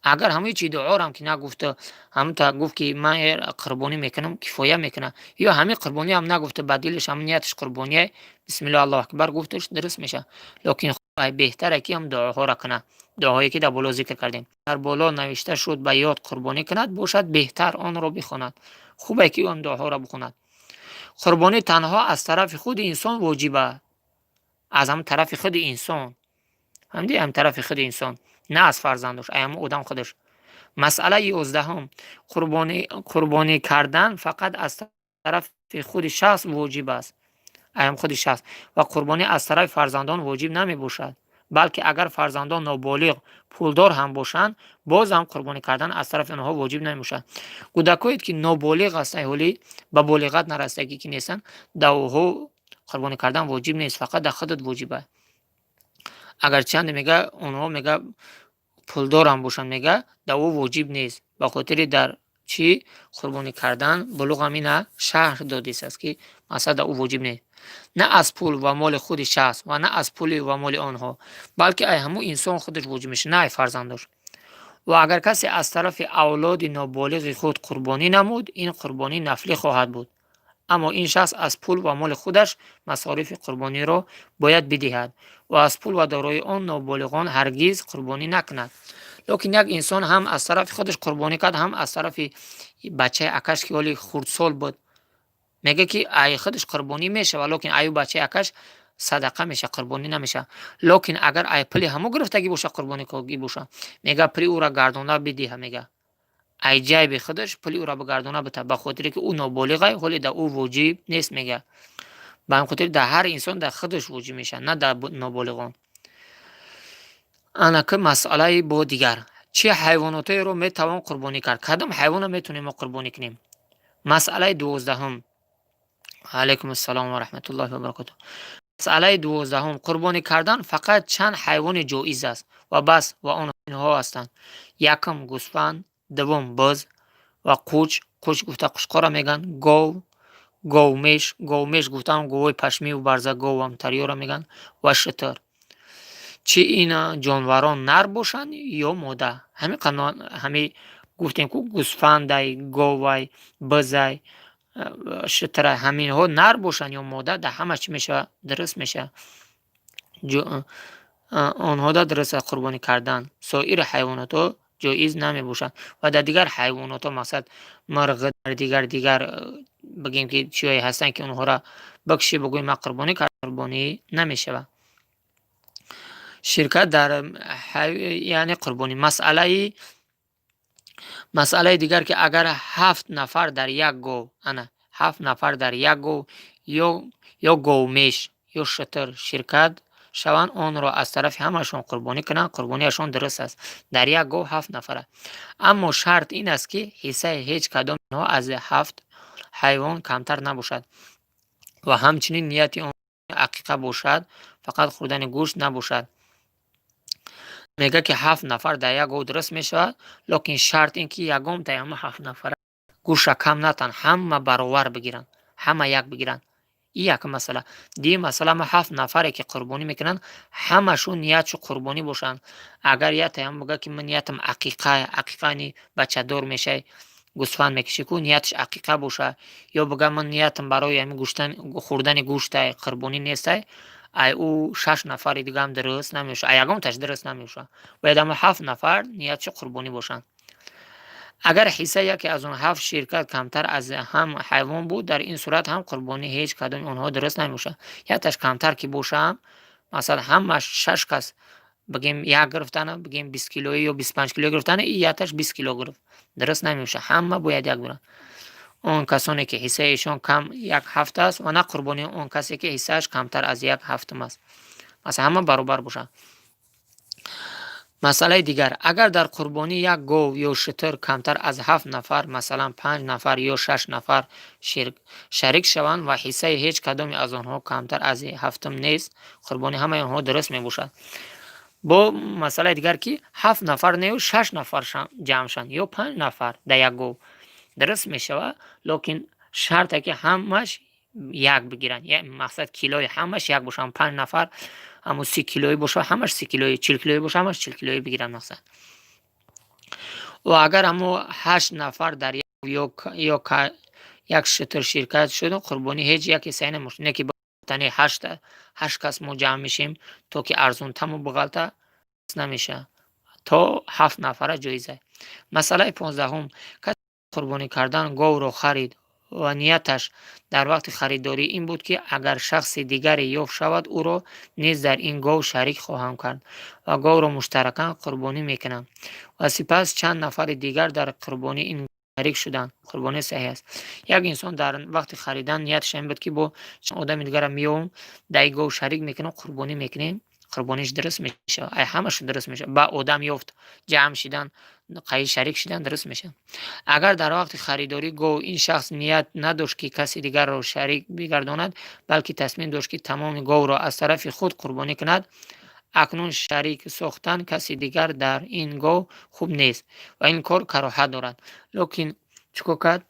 Агар ҳамаи чи дуорам ки нагуфта, ҳамта гуфт, ки ман қурбонӣ мекунам, кифоя мекунад. Ё ҳамин қурбониам нагуфта, ба дилаш ҳам нияташ қурбония, бисмиллоҳ, Аллоҳу акбар гуфташ, дуруст мешавад. Лекин беҳтаре, ки ҳам дуоҳоро кунад, дуоҳое, ки дар боло зикр кардем. Дар боло навишта шуд, ба ёд қурбонӣ кунад бошад, беҳтар онро бихонад. Хубе, ки он дуоҳоро бихонад. Қурбонӣ танҳо аз тарафи худи инсон воҷиб аст, аз ҳамн тарафи худи инсон, фаҳмидӣ, ҳам тарафи худи инсон, на аз фарзандош, ай ҳамн одам худаш. Масъалаи 11-ум: қурбонӣ кардан фақат аз тарафи худи шахс воҷиб аст, ай ҳам худи шахс, ва қурбонӣ аз тарафи фарзандон воҷиб намебошад, балки агар фарзандон ноболиғ, пулдор ҳам бошанд, боз ҳам қурбонӣ кардан аз тарафи онҳо воҷиб намебошад. Кӯдакое, ки ноболиғ ҳастанд, ҳоли ба болиғат нарасидагӣ ки нестанд, дар онҳо қурбонӣ кардан воҷиб нест, фақат дар худат воҷиб аст. Агарчанде, мега, онҳо, мега, пулдорам бошанд, мега, дар ӯ воҷиб нест, ба хотири дар чӣ қурбонӣ кардан булуғам ина шарҳ додистааст, ки масалан дар ӯ воҷиб нест. На аз пул ва моли худи шахс ва на аз пули ва моли онҳо, балки ай ҳамун инсон худаш воҷиб мешавад, на ай фарзандош. Ва агар касе аз тарафи авлоди ноболиғи худ қурбонӣ намуд, ин қурбонӣ нафлӣ хоҳад буд. Аммо ин шахс аз пул ва моли худаш масорифи қурбониро бояд бидиҳад ва аз пул ва дороии он ноболиғон ҳаргиз қурбонӣ накунад. Лекин як инсон ҳам аз тарафи худаш қурбонӣ кард, ҳам аз тарафи бачаи акаш, ки ҳоли хурдсол буд. Мега, ки ай худаш қурбонӣ мешава, лекин аю бачаи акаш садақа меша, қурбонӣ намеша. Лекин агар ай пули ҳамо гирифтагӣ боша, қурбонӣ боша, мега, пули ӯра гардонда бидиҳа. Мега, ай ҷайби худаш пули ӯра бигардона бита, ба хотире ки ӯ ноболиғай, ҳоле дар ӯ воҷиб нест, мега. Ба ҳамин хотир дар ҳар инсон дар худаш воҷиб мешавад, на дар ноболиғон. Анаки масъалаи бо дигар: чӣ ҳайвонотеро метавон қурбонӣ кард? Кадом ҳайвонро метавонем мо қурбонӣ кунем? Масъалаи 12-ҳум. Алайкум ассалом ва раҳматуллоҳи ва баракотуҳ. Масъалаи 12-ҳум: қурбонӣ кардан фақат чанд ҳайвони ҷоиз аст ва бас, ва онҳо ҳастанд: якум, гӯсфанд, дуввум, буз ва қуч, қуч гуфта қучқорро мегӯянд, гов, говмеш, говмеш гуфтаам говҳои пашмиву барзаговам тарёро мегӯянд, ва шутур. Чӣ ин ҷонварон нар бошанд ё мода. Ҳами гуфтем ку, гӯсфандай, говай, бузай, шутурай, ҳаминҳо нар бошанд ё мода, дар ҳама чӣ мешавад? Дуруст мешавад. Онҳода дуруст аст қурбонӣ кардан. Соири ҳайвонотҳо ҷоиз намебошанд. Ва дар дигар ҳайвонотҳо, мақсад, мурғ, дигар бигем, ки чиҳое ҳастанд, ки онҳоро бикшӣ, бигӯӣ, ман қурбонӣ кардам, қурбонӣ намешавад. Ширкат дар, яъне қурбонӣ. Масъалаи дигар, ки агар ҳафт нафар дар як гов, ана, ҳафт нафар дар як гов ё говмеш ё шутур ширкат шаванд, онро аз тарафи ҳамашон қурбонӣ кунанд, қурбониашон дуруст аст. Дар як гов ҳафт нафара, аммо шарт ин аст, ки ҳиссаи ҳеҷ кадоми онҳо аз ҳафт ҳайвон камтар набошад ва ҳамчунин нияти он ақиқа бошад, фақат хӯрдани гӯшт набошад. Мега, ки ҳафт нафар дар як гов дуруст мешавад, лекин шарт ин ки ягонтаи ҳама ҳафт нафара гӯшта кам натан, ҳама баровар бигиранд, ҳама як бигиранд. Ин як масъала. Дуюм масъала: ма ҳафт нафаре ки қурбонӣ мекунанд, ҳамашон ниятшо қурбонӣ бошанд. Агар яктаям бигӯяд, ки ман ниятам ақиқа, ақиқа ни бачадор мешавӣ, гӯсфанд мекушӣ ку, нияташ ақиқа бошад, ё бигӯяд, ман ниятам барои ҳамин хӯрдани гӯштай, қурбонӣ нестай, ай ӯ шаш нафари дигаам дуруст намешавад, ай ягонташ дуруст намешавад. Бояд ҳама ҳафт нафар ниятшо қурбонӣ бошанд. Агар ҳиссаи яке аз он ҳафт ширкат камтар аз ҳам ҳайвон буд, дар ин сурат ҳам қурбонии ҳеҷ кадоми онҳо дуруст намебошад. Якташ камтар ки бошам, масалан, ҳамаш шаш кас, бигем, як гирифтана, бигем, 20 килоӣ ё 25 кило гирифтана, и якташ 20 кило гирифт, дуруст намебошад. Ҳама бояд як биранд, он касоне ки ҳиссаи кам як ҳафт аст, ва на қурбонии он касе ки ҳиссааш камтар аз як ҳафтум аст. Масалан, ҳама баробар бошанд. Масъалаи дигар: агар дар қурбонӣ як гов ё шутур камтар аз ҳафт нафар, масалан, панҷ нафар ё шаш нафар, шарик шаванд ва ҳиссаи ҳеҷ кадоме аз онҳо камтар аз ҳафтум нест, қурбонии ҳамаи онҳо дуруст мебошад. Бо масъалаи дигар, ки ҳафт нафар нею шаш нафар ҷамъ шаванд ё панҷ нафар, дар як гов дуруст мешавад, лекин шарте ки ҳамаш як бигиранд, мақсад, килои ҳамаш як бошад. Панҷ нафар ҳамун 30 килоӣ бошад, ҳамаш 30 килоӣ, 40 килоӣ бошад, ҳамаш 40 килоӣ бигиранд, мақсад. Ва агар ҳамо ҳашт нафар дар ё як шутур ширкат шуд, қурбонии ҳеҷ яке саҳеҳ намешавад. Не ки тани ҳашт кас мо ҷамъ мешем, то ки арзонтаму бағалта намешавад, то ҳафт нафара ҷоиза. Масъалаи 15-ҳум: касе қурбонӣ кардан говро харид ва нияташ дар вақти харидорӣ ин буд, ки агар шахси дигаре ёфт шавад, ӯро низ дар ин гов шарик хоҳам кард ва говро муштаракан қурбонӣ мекунам, ва сипас чанд нафари дигар дар қурбонии ин шарик шуданд, қурбонӣ саҳеҳ аст. Як инсон дар вақти харидан нияташ ин буд, ки бо одами дигара меёвам, дар ин гов шарик мекунам, қурбонӣ мекунем, қурбониш дуруст мешавад, ай ҳамааш дуруст мешавад. Ба одам ёфт, ҷамъ шидан, қаи шарик шидан, дуруст мешавад. Агар дар вақти харидории гов ин шахс ният надошт, ки каси дигарро шарик бигардонад, балки тасмим дошт, ки тамоми говро аз тарафи худ қурбонӣ кунад, акнун шарик сохтан каси дигар дар ин гов хуб нест ва ин кор кароҳат дорад. Лекин чӣ кор кард?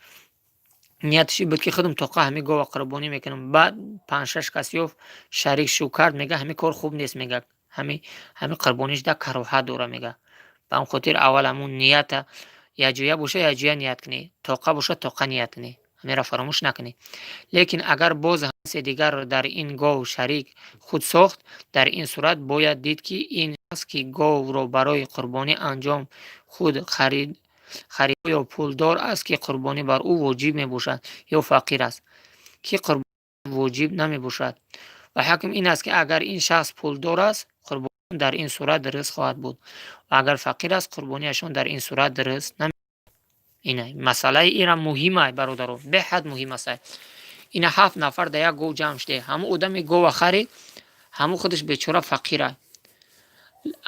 Нияташ ин буд, ки худам тоқа ҳамин гова қурбонӣ мекунам. Баъд панҷ-шаш кас ёфт, шарик шу кард, мега, ҳамин кор хуб нест, мега, ҳамин қурбониш да кароҳат дора, мега. Ба ҳамин хотир аввал ҳамун нията якҷоя боша, якҷоя ният кунӣ, тоқа боша, тоқа ният кунӣ. Ҳаминро фаромӯш накунӣ. Лекин агар боз касе дигар дар ин гов шарик худ сохт, дар ин сурат бояд дид, ки ин шахс, ки говро барои қурбонӣ анҷом худ харид, оё пулдор аст, ки қурбонӣ бар ӯ воҷиб мебошад, ё фақир аст, ки қурбонӣ воҷиб намебошад. Ва ҳукм ин аст, ки агар ин шахс пулдор аст, қурбонӣ дар ин сурат дуруст хоҳад буд ва агар фақир аст, қурбониашон дар ин сурат дуруст наме. Ина масъалаи ира муҳима, бародаро, беҳад муҳим аст. Ина ҳафт нафар дар як гов ҷамъ шуде. Ҳамун одами гова харид, ҳамун худаш бечора фақира.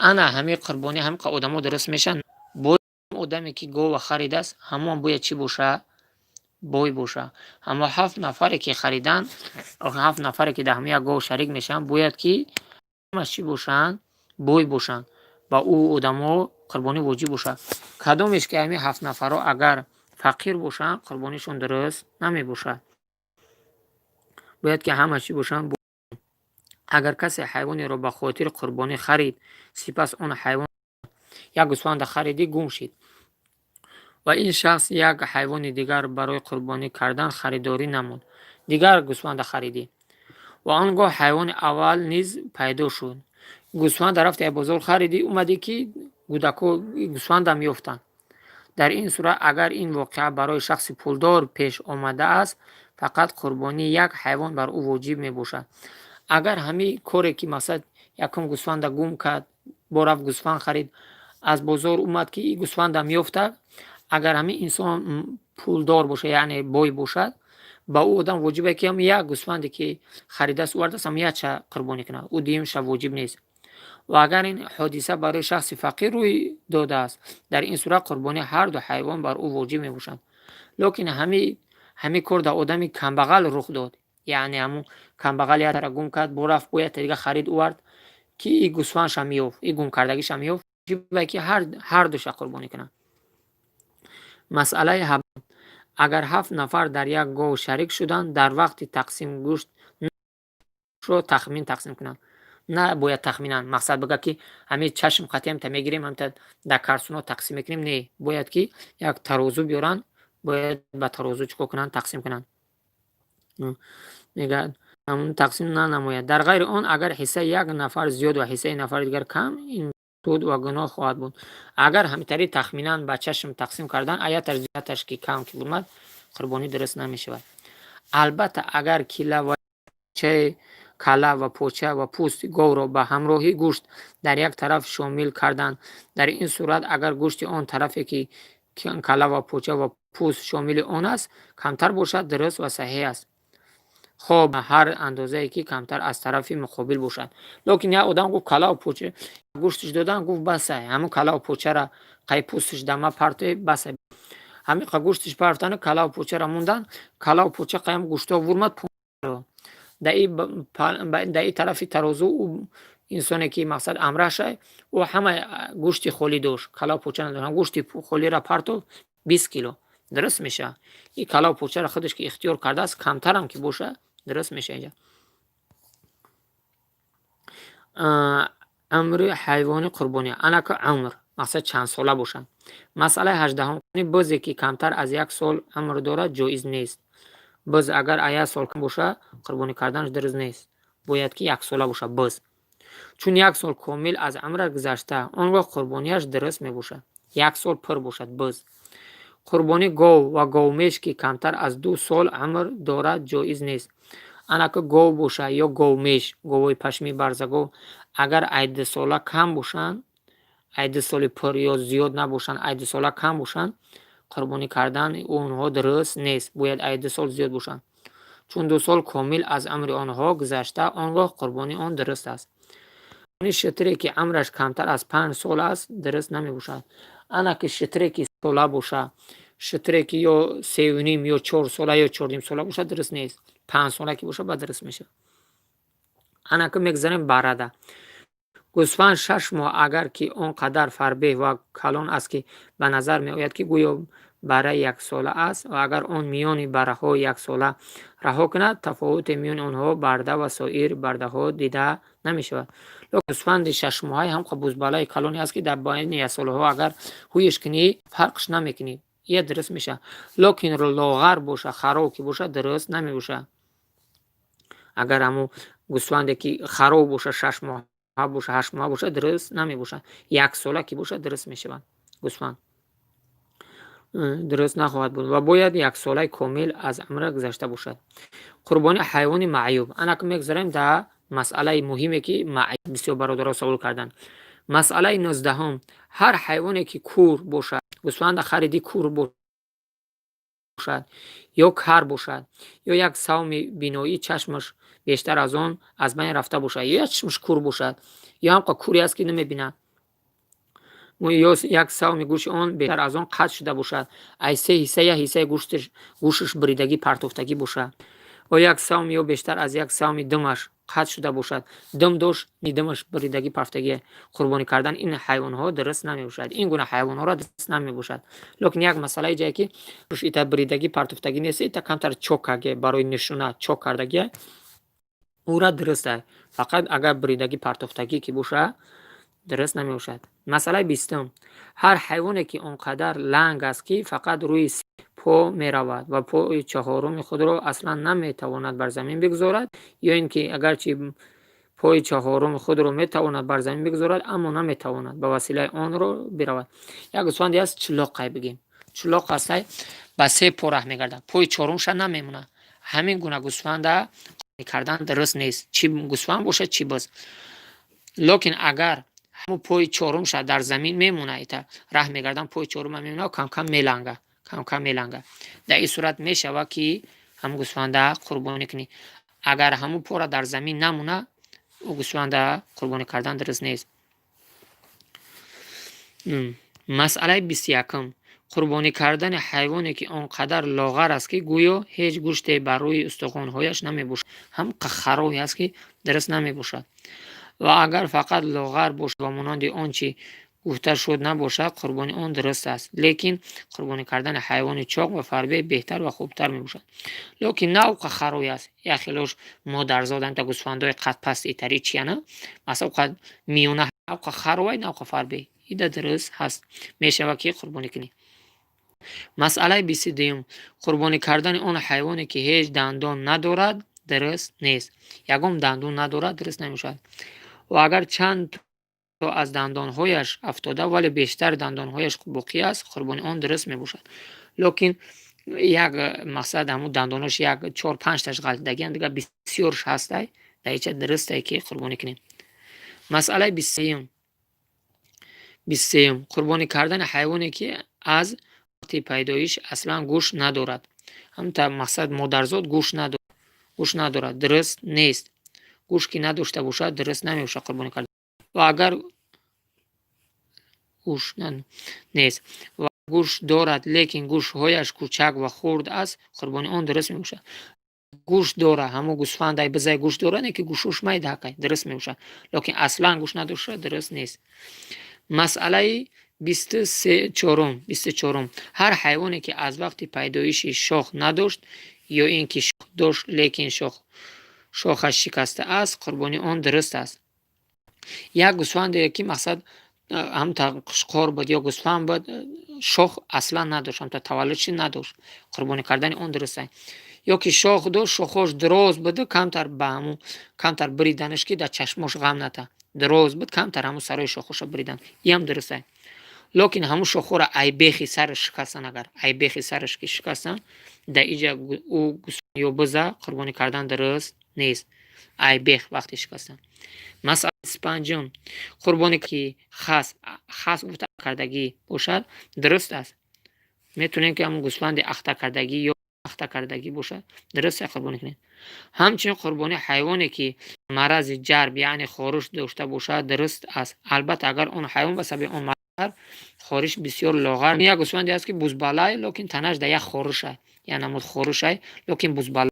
Ана ҳамин қурбонӣ ҳамин одамо дуруст мешаванд. Бояд одаме, ки гова харидааст, ҳамон бояд чӣ боша? Бой боша. Ҳамо ҳафт нафаре, ки хариданд, ҳафт нафаре, ки дар ҳамин як гов шарик мешаванд, бояд ки ҳамаш чӣ бошанд? Бой бошанд. Ба ӯ одамо қурбонӣ воҷиб бошад. Кадомеш ки ҳамин ҳафт нафарро агар фақир бошанд, қурбонишон дуруст намебошад. Бояд ки ҳама чӣ бошанд? Агар касе ҳайвонеро ба хотири қурбонӣ харид, сипас он ҳайвон, як гӯсфанда харидӣ, гум шид ва ин шахс як ҳайвони дигар барои қурбонӣ кардан харидорӣ намуд, дигар гӯсфанда харидӣ ва он гоҳ ҳайвони аввал низ пайдо шуд. Гӯсфанда рафти аз бозор харидӣ, омадӣ, ки гудако гӯсфандам ёфтанд. Дар ин сурат, агар ин воқеа барои шахси пулдор пеш омадааст, фақат қурбонии як ҳайвон бар ӯ воҷиб мебошад. Агар ҳамин коре, ки мақсад якум гӯсфанда гум кард, бо рафт гӯсфанд харид, аз бозор омад, ки и гӯсфандам ёфта, агар ҳамин инсон пулдор бошад, яъне бой бошад, ба ӯ одам воҷибе, ки ҳам як гӯсфанде, ки харидааст, овардааст, ҳам якча қурбонӣ кунад, ӯ дуюмша воҷиб нест. Ва агар ин ҳодиса барои шахси фақир рӯй додааст, дар ин сурат қурбонии ҳарду ҳайвон бар ӯ воҷиб мебошад. Лекин ҳамин кор дар одами камбағал рух дод, яъне ҳамун камбағал яктара гум кард, бо рафт, бо якта дига харид овард, ки и гӯсфандшам ёфт, и гумкардагишам ёфт, воҷибе, ки ҳардуша қурбонӣ кунад. Масъалаи: агар ҳафт нафар дар як гов шарик шуданд, дар вақти тақсим гӯштро тахмин тақсим кунанд? На, бояд тахминан, мақсад бигӯяд, ки ҳамин чашм қатӣ ҳамта мегирем, ҳамта дар карсуно тақсим мекунем. Не, бояд ки як тарозу биёранд, бояд ба тарозу чӣ кор кунанд? Тақсим кунанд. Мегӯяд, тақсим нанамояд. Дар ғайри он, агар ҳиссаи як нафар зиёд ва ҳиссаи нафари дигар кам, ин суд ва гуноҳ хоҳад буд. Агар ҳамитари тахминан ба чашм тақсим кардан, аяташ зиёдаташ ки кам ки бумад, қурбонӣ дуруст намешавад. Албатта, агар кила ва калла ва поча ва пӯсти говро ба ҳамроҳи гӯшт дар як тараф шомил карданд, дар ин сурат, агар гӯшти он тарафе, ки калла ва поча ва пӯст шомили он аст, камтар бошад, дуруст ва саҳеҳ аст, хоб ҳар андозае ки камтар аз тарафи муқобил бошад. Лекин як одам гуфт, каллаву поча гӯштиш додан, гуфт, басай, ҳамун каллаву почара қай пӯстиш дама партои, басай. Ҳамин қа гӯштиш партану каллаву почара мондан, каллаву поча қаям гӯштҳо вурмад. Дар и тарафи тарозу инсоне, ки мақсад амрашай, ӯ ҳама гӯшти холӣ дошт, каллаву поча надошт, гӯшти холиро партов, 20 кило дуруст мешавад. И каллаву почаро худаш ки ихтиёр кардааст, камтарам ки бошад, дуруст мешавад. Инҷа умри ҳайвони қурбонӣ. Анака умр, мақсад чанд сола бошад. Масъалаи ҳаждаҳум: бузе, ки камтар аз як сол умр дорад, ҷоиз нест. Буз агар аз як сол кам бошад, қурбонӣ карданаш дуруст нест. Бояд ки яксола бошад буз, чун як сол комил аз умраш гузашта, он гоҳ қурбонияш дуруст мебошад. Як сол пур бошад буз. Қурбони гов ва говмеш, ки камтар аз 2 сол умр дорад, ҷоиз нест. Анака гов бошад ё говмеш, говҳои пашмии барзагов, агар ай 2 сола кам бошанд, ай 2 соли пур ё зиёд набошанд, ай 2 сола кам бошанд, қурбонӣ кардани онҳо дуруст нест. Бояд ай 2 сол зиёд бошанд, чун 2 сол комил аз умри онҳо гузашта, он гоҳ қурбонии он дуруст аст. Шутуре, ки умраш камтар аз 5 сол аст, дуруст намебошад. Ана ки шутуре, ки сола бошад, шутуре, ки ё сеюним, ё 4 сола, ё чорнимсола бошад, дуруст нест. 5 сола ки бошад, ба дуруст мешавад. Ана ки мегузарем барада. Гӯсфанд 6 моҳ, агар ки он қадар фарбеҳ ва калон аст, ки ба назар меояд, ки гӯё барраи яксола аст ва агар он миёни барраҳои яксола раҳо кунад, тафовуте миёни онҳо барда ва соир бардаҳо дида намешавад. Гӯсфанди шашмоҳаи ҳам бузбалаи калоне аст, ки дар байни яксолаҳо агар ҳуеш кунӣ, фарқш намекунӣ, ия дуруст мешавад. Лекин лоғар боша, харов ки бошад, дуруст намебошад. Агар ҳамун гӯсфанде ки харов боша, 6 моҳа боша, 8 моҳа бошад, дуруст намебошад. Яксола ки бошад, дуруст мешавад. Гӯсфанд дуруст нахоҳад буд ва бояд яксолаи комил аз умра гузашта бошад. Қурбони ҳайвони маъюб. Анаку мегузарем дар масъалаи муҳиме, ки бисёр бародаро савол карданд. Масъалаи 19-ҳум: ҳар ҳайвоне ки кур бошад, гӯсфанда хариди, кур бошад ё кар бошад, ё як савми биноӣ чашмаш бештар аз он аз байн рафта бошад, ё як чашмаш кур бошад, ё ҳамқа куре аст, ки намебинад, ё як савми гӯши он бештар аз он қатъ шуда бошад, ай се ҳисса як ҳиссаи гӯшаш буридагӣ, партофтагӣ бошад, ё як савм ё бештар аз як савми думаш қатъ шуда бошад, дум дошт, думаш буридагӣ, партофтагӣ, қурбонӣ кардан ин ҳайвонҳо дуруст намебошад. Ин гуна ҳайвонҳоро дуруст намебошад. Лекин як масъалаи ҷае, ки ита буридагӣ, партофтагӣ нест, ита камтар чок карге, барои нишона чок кардагия, ӯра дуруст аст. Фақат агар буридагӣ, партофтагӣ ки бошад, дуруст намебошад. Масъалаи 20-ум: ҳар ҳайвоне ки он қадар ланг аст, ки фақат рӯи се по меравад ва пои чаҳоруми худро аслан наметавонад бар замин бигузорад, ё ин ки агарчи пои чаҳоруми худро метавонад бар замин бигузорад, аммо наметавонад ба василаи он роҳ биравад. Як гӯсфанде аст, чулоқай бигем, чулоқ астай, ба се по раҳ мегардад, пои чорумша намемонад. Ҳамин гуна гӯсфанда кардан дуруст нест, чӣ гӯсфанд бошад, чӣ буз. Лекин агар ҳамун пои чорумша дар замин мемонад, ита раҳ мегардан, пои чорума мемонад, камкам меланга, камкам меланга, дар ин сурат мешавад, ки ҳамун гӯсфанда қурбонӣ кунӣ. Агар ҳамун пора дар замин намонад, ӯ гӯсфанда қурбонӣ кардан дуруст нест. Масъалаи 21-ум: қурбонӣ кардани ҳайвоне, ки он қадар лоғар аст, ки гӯё ҳеҷ гӯште бар рӯи устухонҳояш намебошад, ҳам харове аст, ки дуруст намебошад. Ва агар фақат лоғар бошад ва монанди он чи гуфта шуд набошад, қурбони он дуруст аст. Лекин қурбонӣ кардани ҳайвони чоқ ва фарбеҳ беҳтар ва хубтар мебошад. Лекин на уқа харове аст, як хелош модарзод амта гӯсфандои қадпаст итари чияна, масалан, уқа миёна, уқа харовай, на уқа фарбеҳ, ида дуруст ҳаст, мешавад, ки қурбонӣ кунӣ. Масъалаи 22-юм: қурбонӣ кардани он ҳайвоне, ки ҳеҷ дандон надорад, дуруст нест. Ягон дандон надорад, дуруст намешавад. Ва агар чанд то аз дандонҳояш афтода, вале бештар дандонҳояш боқӣ аст, қурбони он дуруст мебошад. Лекин як мақсад, ҳамун дандонош як чор панҷташ ғалтидагиан, дигар бисёрш ҳастай, дар ича дурусте, ки қурбонӣ кунем. Масъалаи 23-юм. 23-юм: қурбонӣ кардани ҳайвоне, ки аз вақти пайдоиш аслан гӯш надорад. Ҳамта мақсад, модарзод гӯш надорад, дуруст нест. Гӯш ки надошта бошад, дуруст намебошад қурбонӣ кардан. Ва агар гӯш нест ва гӯш дорад, лекин гӯшҳояш кӯчак ва хурд аст, қурбони он дуруст мебошад. Гӯш дора, ҳамун гӯсфандай, бизай гӯш дора, не ки гӯшош майдакай, дуруст мебошад. Лекин аслан гӯш надошта, дуруст нест. Масъалаи 24-ум. 24-ум: ҳар ҳайвоне, ки аз вақти пайдоиши шох надошт ё ин ки шох дошт, лекин шохаш шикаста аст, қурбони он дуруст аст. Як гӯсфанде ки мақсад ҳамта қушқор буд ё гӯсфанд буд, шох аслан надошт, ҳамта таваллудши надошт, қурбонӣ кардани он дуруст аст. Ё ки шох дошт, шохош дароз буду, камтар ба ҳамун камтар буриданаш, ки дар чашмош ғам ната, дароз буд, камтар ҳамун сарои шохоша буридан, иам дуруст аст. Лекин ҳамун шохҳоро ай бехи сараш шикастан, агар ай бехи сараш ки шикастан, дар иҷа ӯ ё биза қурбонӣ кардан дуруст нест, ай бех вақте шикастан. Масъалаи 25-ум: қурбоне ки хас гуфта кардагӣ бошад, дуруст аст. Метавонем, ки ҳамун гӯсфанди ахта кардагӣ ё ахта кардагӣ бошад, дуруст аст, қурбонӣ кунем. Ҳамчунин қурбони ҳайвоне, ки марази ҷарб, яъне хориш дошта бошад, дуруст аст. Албатта, агар он ҳайвон ба сабаби он хориш бисёр лоғар. Як гӯсфанде аст, ки бузбалай, лекин танаш дар як хоришай, як намуд хоришай, лекин бузбала,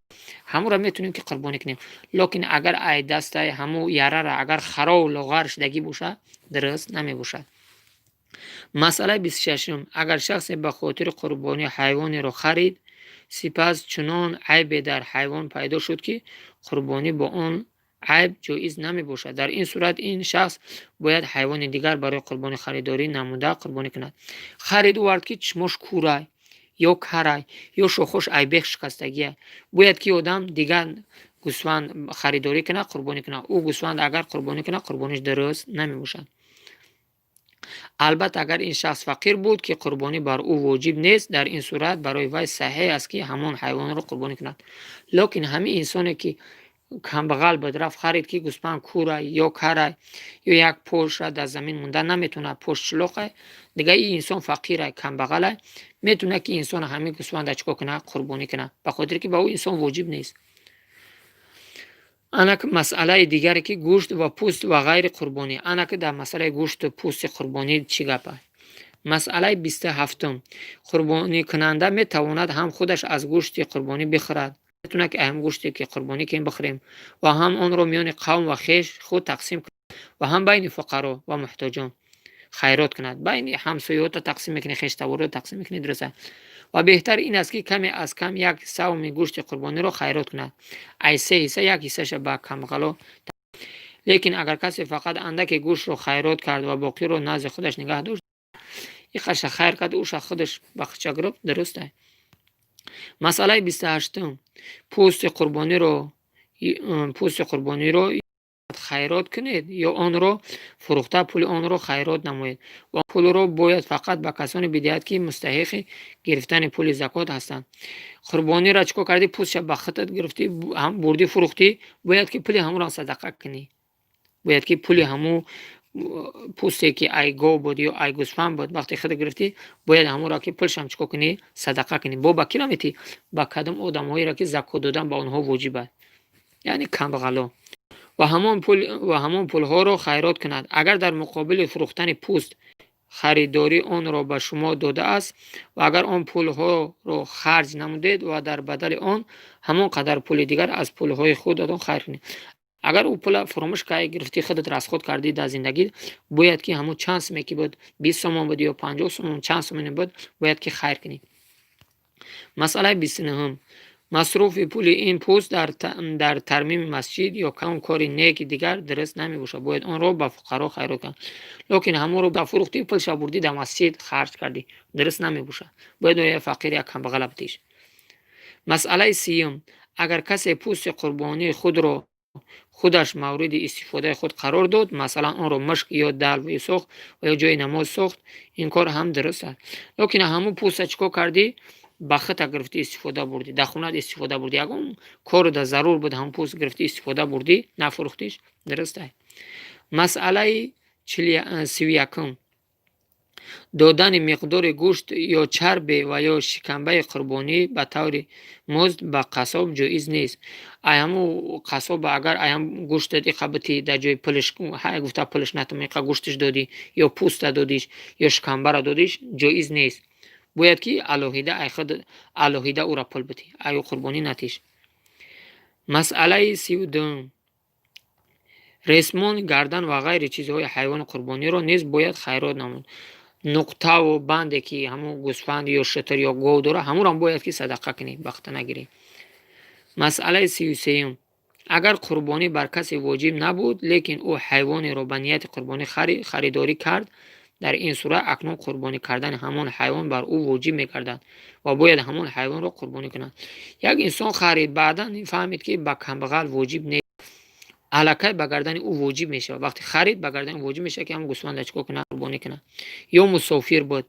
ҳамонро метавонем, ки қурбонӣ кунем. Лекин агар ай дастай ҳамун ярара агар харов, лоғар шудагӣ бошад, дуруст намебошад. Масъалаи 26-ум. Агар шахсе ба хотири қурбонӣ ҳайвонеро харид, сипас чунон айбе дар ҳайвон пайдо шуд, ки қурбонӣ бо он айб ҷоиз намебошад, дар ин сурат ин шахс бояд ҳайвони дигар барои қурбонӣ харидорӣ намуда, қурбонӣ кунад. Харид овард, ки чишмош кӯрай ё карай, ё шохош айбех шикастагия, бояд ки одам дигар гӯсфанд харидорӣ кунад, қурбонӣ кунад. Ӯ гӯсфанд агар қурбонӣ кунад, қурбониш дуруст намебошад. Албатта, агар ин шахс фақир буд, ки қурбонӣ бар ӯ воҷиб нест, дар ин сурат барои вай саҳеҳ аст, ки ҳамон ҳайвонро қурбонӣ кунад. Лекин ҳамин инсоне, ки камбағал буд, рафт харид, ки гӯсфанд кӯрай ё карай, ё як поша дар замин монда наметавонад, пош чилоқай, дигар ин инсон фақирай, камбағалай, метавонад, ки инсон ҳамин гӯсфанда чӣ кор кунад? Қурбонӣ кунад, ба хотире ки ба ӯ инсон воҷиб нест. Анак масъалаи дигаре, ки гӯшт ва пӯст ва ғайри қурбонӣ. Анаки дар масъалаи гӯшту пӯсти қурбонӣ чӣ гап аст? Масъалаи 27-ум. Қурбоникунанда метавонад ҳам худаш аз гӯшти қурбонӣ бихӯрад, метавонад, ки ҳам гӯште, ки қурбонӣ кунем, бихӯрем ва ҳам онро миёни қавм ва хеш худ тақсим кунад ва ҳам байни фуқаро ва муҳтоҷон хайрот кунад. Байни ҳамсояҳото тақсим мекунӣ, хештаворро тақсим мекунӣ, дуруст аст. Ва беҳтар ин аст, ки каме аз кам як савми гӯшти қурбониро хайрот кунад, ай се ҳисса як ҳиссаша ба камбағало. Лекин агар касе фақат андаке гӯштро хайрот кард ва боқиро назди худаш нигаҳ дошт, иқаша хайр кард, уша худаш ба худша гирифт, дуруст аст. Масъалаи 28-ум. Пӯсти қурбониро хайрот кунед ё онро фурӯхта, пули онро хайрот намоед ва пулро бояд фақат ба касоне бидиҳад, ки мустаҳиқи гирифтани пули закот ҳастанд. Қурбониро чӣ кор кардӣ? Пӯстша ба худат гирифтӣ, бурдӣ, фурӯхтӣ, бояд ки пули ҳамонро садақа кунӣ. Бояд ки пули ҳамун пӯсте, ки ай гов буд ё ай гӯсфанд буд, вақте худат гирифтӣ, бояд ҳамонро, ки пулшам чӣ кор кунӣ? Садақа кунӣ. Бо ба киро метиҳӣ? Ба кадом одамҳоеро, ки закот додан ба онҳо воҷиб аст, яъне камбағало, ва ҳамон пулҳоро хайрот кунад. Агар дар муқобили фурӯхтани пӯст харидори онро ба шумо додааст ва агар он пулҳоро харҷ намудед ва дар бадали он ҳамон қадар пули дигар аз пулҳои худатон хайр кунед. Агар ӯ пула фуромӯш кардӣ, гирифтӣ, худат расход кардӣ дар зиндагӣ, бояд ки ҳамон чанд суме ки буд, 20 сомон буд ё 50 сомон, чанд сомоне буд, бояд ки хайр кунӣ. Масъалаи 29-ум. Масруфи пули ин пӯст дар тармими масҷид ё кадом кори неки дигар дуруст намебошад, бояд онро ба фуқаро хайрот кард. Лекин ҳамонро фурӯхтӣ, пулша бурдӣ, дар масҷид харҷ кардӣ, дуруст намебошад, бояд як фақир, як камбағала бидиҳиш. Масъалаи 30-ум. Агар касе пӯсти қурбонии худро худаш мавриди истифодаи худ қарор дод, масалан, онро мушк ё далв сохт ва ё ҷои намоз сохт, ин кор ҳам дуруст аст. Лекин ҳамун пӯста чӣ кор кардӣ? Ба худта гирифтӣ, истифода бурдӣ, дар хонаат истифода бурдӣ, ягон кору дар зарур буд, ҳамун пӯст гирифтӣ, истифода бурдӣ, нафурӯхтиш, дуруст аст. Масъалаи 31-ум. Додани миқдори гӯшт ё чарбе ва ё шикамбаи қурбонӣ ба таври музд ба қассоб ҷоиз нест. Ай ҳамун қассоба агар ай ҳам гӯштат иқа битӣ, дар ҷои пулаш, ҳай гуфта, пулаш натум, иқа гӯшташ додӣ ё пӯста додиш ё шикамбара додиш, ҷоиз нест. Бояд ки алоҳида ай худ алоҳида ӯра пул битӣ, ай ӯ қурбонӣ натиш. Масъалаи 32-ум. Ресмон, гардан ва ғайри чизҳои ҳайвони қурбониро низ бояд хайрот намуд. Нуқтаву банде, ки ҳамун гӯсфанд ё шутур ё гов дорад, ҳамонам бояд ки садақа кунӣ, бахта нагирӣ. Масъалаи 33-ум. Агар қурбонӣ бар касе воҷиб набуд, лекин ӯ ҳайвонеро ба нияти қурбонӣ харидорӣ кард, дар ин сурат акнун қурбонӣ кардани ҳамон ҳайвон бар ӯ воҷиб мегардад ва бояд ҳамон ҳайвонро қурбонӣ кунад. Як инсон харид, баъдан фаҳмид, ки ба камбағал воҷиб нест, аллакай ба гардани ӯ воҷиб мешавад. Вақте харид, ба гардани ӯ воҷиб мешавад, ки ҳамон гӯсфанда чӣ кор кунад? Қурбонӣ кунад. Ё мусофир буд,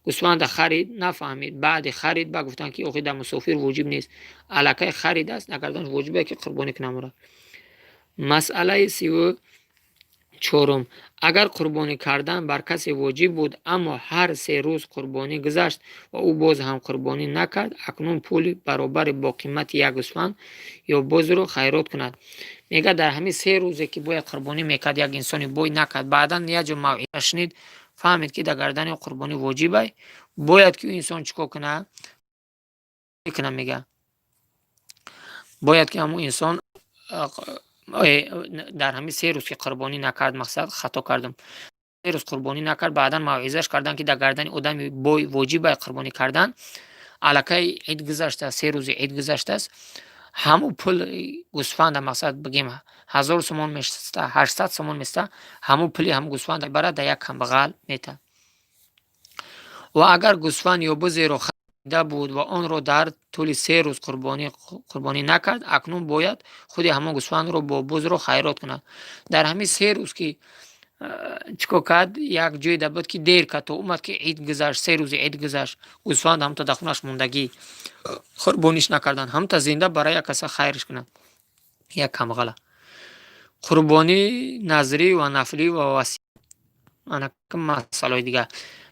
гӯсфанда харид, нафаҳмид, баъди харид ба гуфтанд, ки охи дар мусофир воҷиб нест, аллакай харидааст, дар гарданаш воҷиб ки қурбонӣ кунад ӯро. Масъалаи 34-ум. Агар қурбонӣ кардан бар касе воҷиб буд, аммо ҳар 3 рӯз қурбонӣ гузашт ва ӯ боз ҳам қурбонӣ накард, акнун пули баробари бо қимати як гӯсфанд ё бозро хайрот кунад. Мегӯяд, дар ҳамин 3 рӯзе, ки бояд қурбонӣ мекард, як инсони бой накард, баъдан як ҷо мавъиза шунид, фаҳмид, ки дар гардани ӯ қурбонӣ воҷибай, бояд ки ӯ инсон чӣ кор кунад? Кунад, мегӯяд, бояд ки ҳамун инсон дар ҳамин 3 рӯз, ки қурбонӣ накард, мақсад, хато кардам. Рӯз қурбонӣ накард, баъдан мавъизаш карданд, ки дар гардани одами бой воҷиб ай қурбонӣ кардан. Аллакай ид гузаштааст, 3 рӯзи ид гузаштааст. Ҳамун пул гӯсфанда, мақсад, бигем, 1000 сомон места, 800 сомон места, ҳамун пули ҳамун гӯсфанда барад, дар як камбағал метаҳад. Ва агар гӯсфанд ё бузеро харида буд ва онро дар тӯли 3 рӯз қурбонӣ накард, акнун бояд худи ҳамон гӯсфандро бо бузро хайрот кунад. Дар ҳамин 3 рӯз ки чӣ кор кард, як ҷойда буд, ки дер кард, то омад, ки ид гузашт, 3 рӯзи ид гузашт, гӯсфанд ҳамта дар хонаш мондагӣ, қурбониш накардан, ҳамта зинда барои як каса хайрш кунад, як камбағала. Қурбонии назрӣ ва нафлӣ ва масъалаҳои дигар.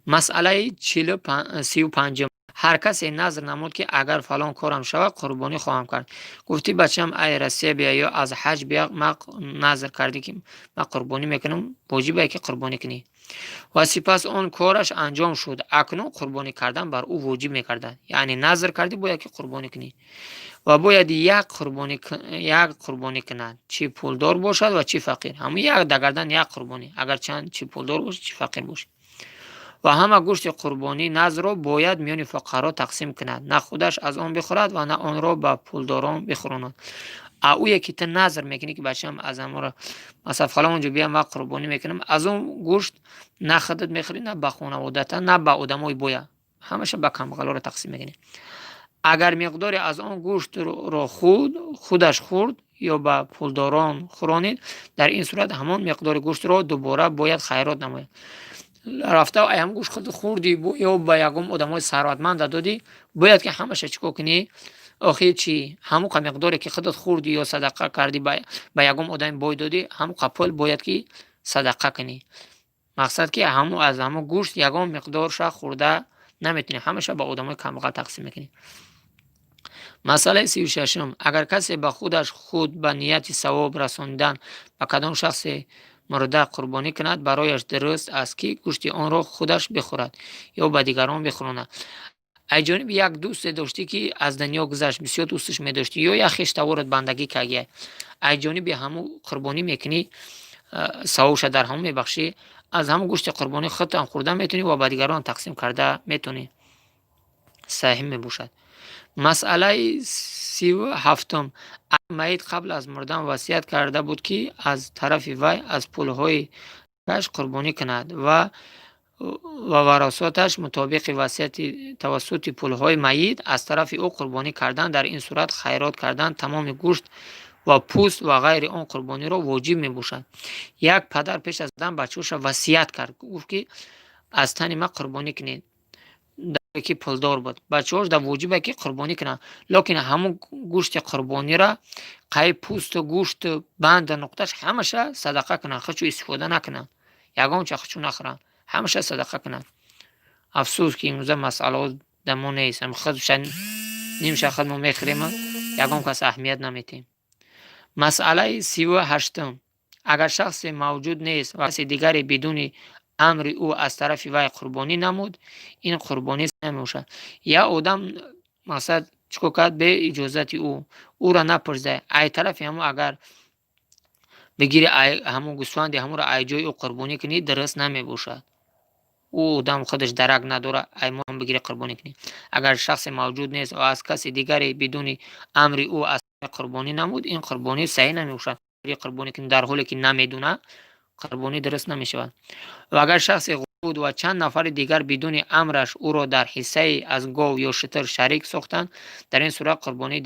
Масъалаи 35-ум. Ҳар касе назр намуд, ки агар фалон корам шавад, қурбонӣ хоҳам кард. Гуфтӣ: «Бачам ай Россия бия ё аз ҳаҷ бия, ман назр кардӣ, ки ман қурбонӣ мекунам», воҷибе, ки қурбонӣ кунӣ. Ва сипас он кораш анҷом шуд, акнун қурбонӣ кардан бар ӯ воҷиб мегардад. Яъне назр кардӣ, бояд ки қурбонӣ кунӣ ва бояд як қурбонӣ кунад, чӣ пулдор бошад ва чӣ фақир. Ҳамун як дар гардан як қурбонӣ, агарчанд чӣ пулдор бошӣ, чӣ фақир бошӣ. Ва ҳама гӯшти қурбонии назрро бояд миёни фуқаро тақсим кунад, на худаш аз он бихӯрад ва на онро ба пулдорон бихӯронад. А ӯе ки ту назр мекунӣ, ки бачаам аз амора, масалан, фалон ҷо биям, ман қурбонӣ мекунам, аз он гӯшт на худат мехӯрӣ, на ба хонаводата, на ба одамои боя, ҳамаша ба камбағалоро тақсим мекунӣ. Агар миқдоре аз он гӯштро худаш хӯрд ё ба пулдорон хӯронид, дар ин сурат ҳамон миқдори гӯштро дубора бояд хайрот намояд. Рафта ай ҳам гӯшт худ хӯрдӣ ё ба ягон одамои сарватманда додӣ, бояд ки ҳамаша чӣ кор кунӣ? Охир чӣ, ҳамон қа миқдоре ки худат хӯрдӣ ё садақа кардӣ, ба ягон одами бой додӣ, ҳамон қа пул бояд ки садақа кунӣ. Мақсад, ки ҳамун аз ҳамон гӯшт ягон миқдорша хӯрда наметавонӣ, ҳамаша ба одамои камбағал тақсим мекунӣ. Масъалаи 36-ум. Агар касе ба худаш худ ба нияти савоб расонидан ба кадом шахси мурда қурбонӣ кунад, барояш дуруст аст, ки гӯшти онро худаш бихӯрад ё ба дигарон бихӯронад. Ай ҷониби як дӯсте доштӣ, ки аз дунё гузашт, бисёр дӯсташ медоштӣ, ё як хештаворат бандагӣ кардия, ай ҷониби ҳамун қурбонӣ мекунӣ, савобша дар ҳамон мебахшӣ, аз ҳамон гӯшти қурбонӣ худтам хӯрда метавонӣ ва ба дигарон тақсим карда метавонӣ, саҳеҳ мебошад. Масъалаи 37-ум. Майит қабл аз мурдан васият карда буд, ки аз тарафи вай аз пулҳои каш қурбонӣ кунад ва варасоташ мутобиқи васияти тавассути пулҳои майит аз тарафи ӯ қурбонӣ кардан, дар ин сурат хайрот кардан тамоми гӯшт ва пӯст ва ғайри он қурбониро воҷиб мебошад. Як падар пеш аз мурдан бачаҳоша васият кард, гуфт, ки аз тани ман қурбонӣ кунед, ки пулдор буд. Бачаҳош дар воҷибе, ки қурбонӣ кунанд, лекин ҳамун гӯшти қурбонира қай пӯсту гӯшту банду нуқташ ҳамаша садақа кунанд, худшу истифода накунанд, ягонча худшу нахӯранд, ҳамаша садақа кунанд. Афсӯс, ки имрӯза масъалаҳо дар мо нест, худша нимша худ мо мехӯрему ягон кас аҳамият наметиҳем. Масъалаи 38-ум. Агар шахсе мавҷуд нест ва касе дигаре бидуни амри ӯ аз тарафи вай қурбонӣ намуд, ин қурбонӣ намебошад. Як одам, мақсад, чӣ кор кард? Бе иҷозати ӯ, ӯро напурсида, ай тарафи ҳамун агар бигири, ҳамун гӯсфанди ҳамонро ай ҷои ӯ қурбонӣ кунӣ, дуруст намебошад. Ӯ одам худаш дарак надорад, ай мо бигири, қурбонӣ кунӣ. Агар шахсе мавҷуд нест ва аз каси дигаре бидуни амри ӯ аз қурбонӣ намуд, ин қурбонӣ саҳеҳ намебошад. Қурбонӣ кунӣ, дар ҳоле ки намедонад, қурбонӣ дуруст намешавад. Ва агар шахсе буд ва чанд нафари дигар бидуни амраш ӯро дар ҳиссае аз гов ё шутур шарик сохтанд, дар ин сурат қурбонии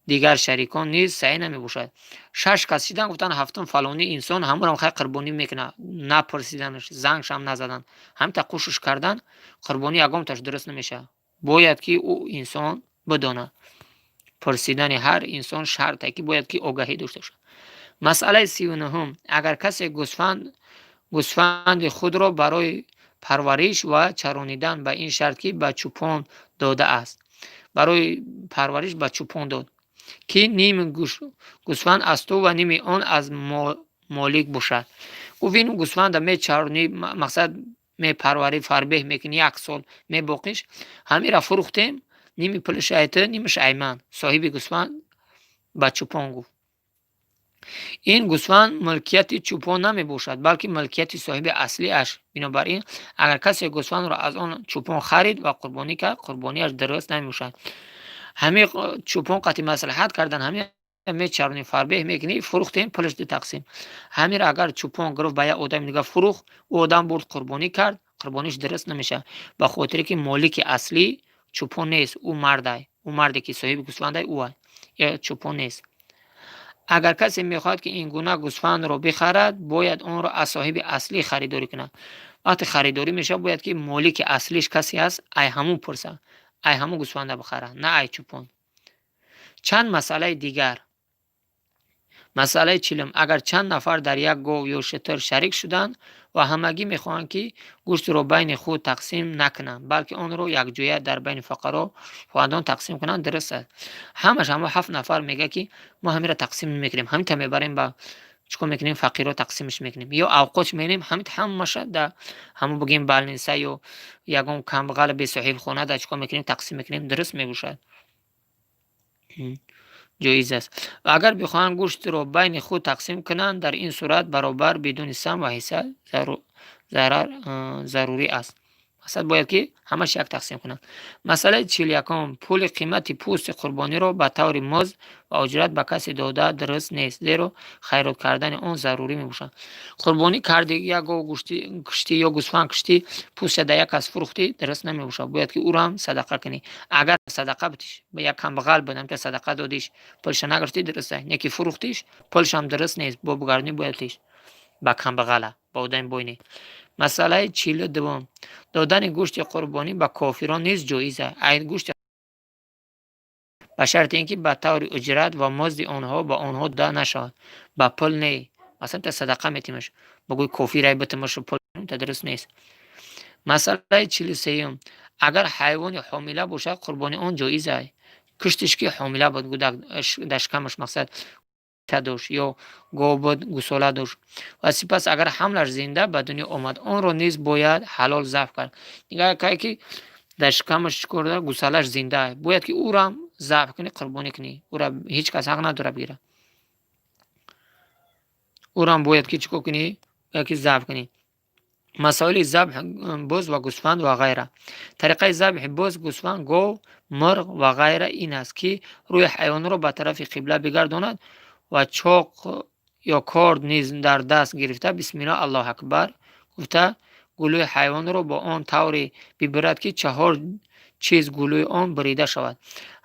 дигар шарикон низ саҳеҳ намебошад. Шаш кас шидан, гуфтанд: «Ҳафтум фалонӣ инсон ҳамонам хай қурбонӣ мекунад». Напурсиданаш, зангшам назадан, ҳамта қушуш кардан, қурбонӣ ягонташ дуруст намешавад. Бояд ки ӯ инсон бидонад. Пурсидани ҳар инсон шарте, ки бояд ки огаҳӣ дошта бошад. Масъалаи 39-ум. Агар касе гӯсфанди худро барои парвариш ва чаронидан ба ин шарт, ки ба чӯпон додааст, барои парвариш ба чӯпон дод, ки ними гӯсфанд аз ту ва ними он аз молик бошад. Гуфт: «Ин гӯсфанда мечаронӣ, мақсад, мепарварӣ, фарбеҳ мекунӣ, як сол мебоқиш, ҳамира фурӯхтем, ними пулаш ай ту, нимаш ай ман». Соҳиби гӯсфанд ба чӯпон гуфт. Ин гӯсфанд мулкияти чӯпон намебошад, балки мулкияти соҳиби аслиаш. Бинобар ин, агар касе гӯсфандро аз он чӯпон харид ва қурбонӣ кард, қурбониаш дуруст намебошад. Ҳамин чӯпон қати маслиҳат кардан, ҳамин мечаронем, фарбеҳ мекунӣ, фурӯхтем, пулаш ду тақсим. Ҳаминро агар чӯпон гирифт, ба як одами дига фурӯхт, ӯ одам бурд, қурбонӣ кард, қурбониш дуруст намешавад, ба хотире ки молики аслӣ чӯпон нест, ӯ мардай, ӯ марде ки соҳиби гӯсфандай, ӯ чӯпон нест. Агар касе мехоҳад, ки ин гуна гӯсфандро бихарад, бояд онро аз соҳиби аслӣ харидорӣ кунад. Вақте харидорӣ мешавад, бояд ки молики аслиш касе ҳаст, ай ҳамун пурса, ай ҳамун гӯсфанда бихара, на ай чӯпон. Чанд масъалаи дигар. Масъалаи 40-ум. Агар чанд нафар дар як гов ё шутур шарик шуданд ва ҳамагӣ мехоҳанд, ки гӯштро байни худ тақсим накунанд, балки онро якҷоя дар байни фуқаро фондон тақсим кунанд, дуруст аст. Ҳамаш ҳамо ҳафт нафар мегӯяд, ки мо ҳаминро тақсим намекунем, ҳаминта мебарем, ба чӣ кор мекунем, фақирро тақсимаш мекунем ё авқотш мерем, ҳамин ҳамаша да ҳамо, бигем, больница ё ягон камбағали бесоҳибхона да чӣ кор мекунем, тақсим мекунем, дуруст мебошад, ҷоиз аст. Ва агар бихоҳанд гӯштро байни худ тақсим кунанд, дар ин сурат баробар, бидуни саҳм ва ҳисса зарурӣ аст. Мақсад, бояд ки ҳамаш як тақсим кунанд. Масъалаи 41-ум. Пули қимати пӯсти қурбониро ба таври музд ва уҷрат ба касе дода дуруст нест, зеро хайрот кардани он зарурӣ мебошад. Қурбонӣ карди, як гов куштӣ ё гӯсфанд куштӣ, пӯстша да як кас фурӯхтӣ, дуруст намебошад. Бояд ки ӯро ҳам садақа кунӣ. Агар садақа битиш, ба як камбағал буд, ҳамта садақа додиш, пулша нагирифтӣ, дуруст аст. Не ки фурӯхтиш, пулшам дуруст нест, бо бугардонӣ бояд тиш ба камбағала, ба одами бой не. Масъалаи 42-вум. Додани гӯшти қурбонӣ ба кофирон низ ҷоиз аст, ай гӯшти, ба шарти ин ки ба таври уҷрат ва музди онҳо ба онҳо дода нашавад, ба пул не. Масалан, та садақа метимаш, бигӯй кофирай, битимашу пул, та дуруст нест. Масъалаи 43-юм. Агар ҳайвони ҳомила бошад, қурбони он ҷоиз аст. Куштиш ки ҳомила буд, гудак дар шикамаш, мақсад, дошт ё гов буд, гусола дошт ва сипас агар ҳамлаш зинда ба дунё омад, онро низ бояд ҳалол забҳ кард. Нигаҳ кай ки дар шикамаш чӣ кор дорад, гусалаш зинда, бояд ки ӯрам забҳ кунӣ, қурбонӣ кунӣ. Ӯра ҳеҷ кас ҳақ надорад бигирад. Ӯрам бояд ки чӣ кор кунӣ? Бояд ки забҳ кунӣ. Масоили забҳ буз ва гӯсфанд ва ғайра. Тариқаи забҳи буз, гӯсфанд, гов, мурғ ва ғайра ин аст, ки рӯи ҳайвонро ба тарафи қибла бигардонад ва чоқ ё корд низ дар даст гирифта, «Бисмиллоҳ, Аллоҳу акбар» гуфта, гулӯи ҳайвонро бо он тавре бибирад, ки чаҳор чиз гулӯи он бурида шавад.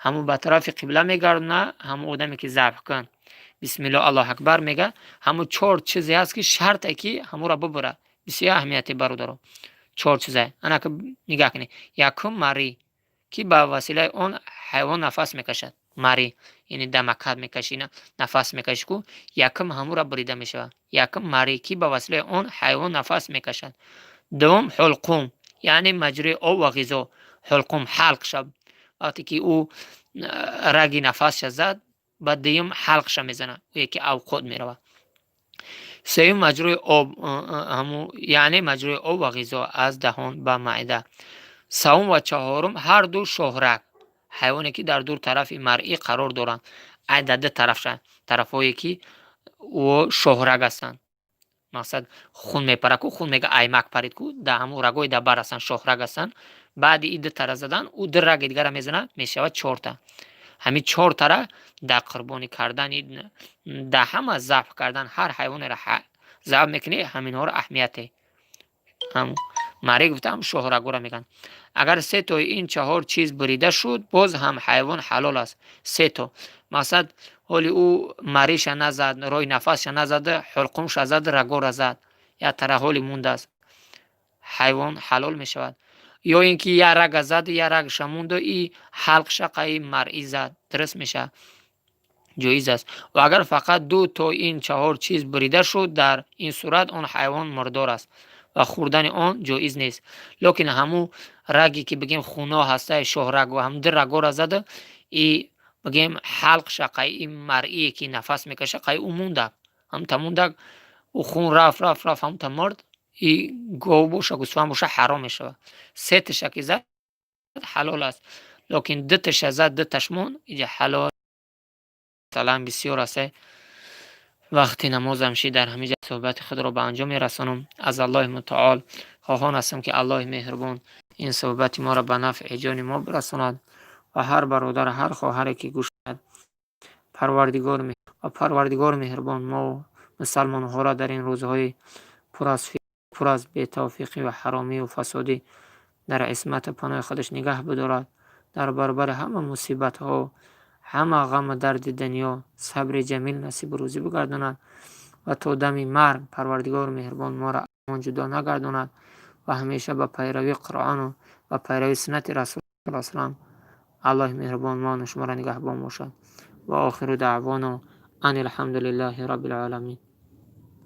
Ҳамун ба тарафи қибла мегардонад, ҳамун одаме ки забҳ кун, «Бисмиллоҳ, Аллоҳу акбар» мега, ҳамун чор чизе ҳаст, ки шарте ки ҳамонро бибурад. Бисёр аҳамияте, бародаро, чор чизе. Анака нигаҳ кунед. Якум, марӣ, ки ба василаи он ҳайвон нафас мекашад. Марӣ, яъне дамакат мекашӣ, нафас мекашӣ ку, якум ҳамура бурида мешавад. Якум, марӣ, ки ба василаи он ҳайвон нафас мекашад. Дуввум, ҳулқум, яъне маҷрои об ва ғизо. Ҳулқум, ҳалқша. Вақте ки ӯ раги нафасша зад, ба дуюм ҳалқша мезанад, ӯе ки авқот меравад. Сеюм, маҷрои об, яъне маҷрои об ва ғизо аз даҳон ба маъда. Севум ва чаҳорум, ҳарду шоҳраг, ҳайвоне ки дар ду тарафи марӣ қарор доранд, ай дар ду тарафша, тарафҳое ки ӯ шоҳраг ҳастанд. Мақсад, хун мепарад ку, хун мега, аймак парид ку, дар ҳамун рагҳои дар бар ҳастанд, шоҳраг ҳастанд. Баъди и дутара задан, ӯ ду раги дигара мезанад, мешавад чорта. Ҳамин чортара дар қурбонӣ кардани, дар ҳама забҳ кардан, ҳар ҳайвонеро забҳ мекунӣ, ҳаминҳоро аҳамияте. Марӣ гуфта, ҳам шоҳрагҳоро мегӯянд. Агар се тои ин чаҳор чиз бурида шуд, боз ҳам ҳайвон ҳалол аст. Се то. Мақсад, ҳоли ӯ мариша назад, роҳи нафасша назада, ҳулқумша зад, рагора зад. Як тара ҳоли мондааст. Ҳайвон ҳалол мешавад. Ё ин ки як рага зад, як рагша монду, и ҳалқша қаи марӣ зад, дуруст мешавад. Ҷоиз аст. Ва агар фақат ду то ин чаҳор чиз бурида шуд, дар ин сурат он ҳайвон мурдор аст ва хӯрдани он ҷоиз нест. Лекин ҳамун раге ки, бигем, хуно ҳастаи шоҳраг ва ҳам ду рагора зада, и, бигем, ҳалқша қаи марие ки нафас мекаша, қаи ӯ мондак. Ҳамта мондак, ӯ хун рафт, рафт, рафт, ҳамта мурд, и гов боша, гӯсфанд боша, ҳаром мешавад. Се тиша ки зад, ҳалол аст. Лекин ду тиша зад, ду таш монд, иҷа ҳалол. Масалан, бисёр аст. Вақти намозам шид, дар ҳамин ҷо суҳбати худро ба анҷом мерасонам. Аз Аллоҳи Мутаол хоҳон ҳастам, ки Аллоҳи меҳрубон ин суҳбати моро ба нафъи ҷони мо бирасонад ва ҳар бародар, ҳар хоҳаре, ки гӯш кунад, Парвардигор ва Парвардигори меҳрубон мо мусалмонҳоро дар ин рӯзҳои пур аз бетавфиқӣ ва ҳаромию фасодӣ дар исмату паноҳи худаш нигаҳ бидорад, дар баробари ҳама мусибатҳо, ҳама ғаму дарди дунё сабри ҷамил насибу рӯзӣ бигардонад ва то дами марг Парвардигори меҳрубон моро аз имон ҷудо нагардонад ва ҳамеша ба пайравии Қуръону ба пайравии суннати Расул саллаллоҳу Аллоҳи меҳрубон мону шуморо нигаҳбон бошад. Ва охиру даъвоно ан алҳамду лиллаҳи роббил оламин.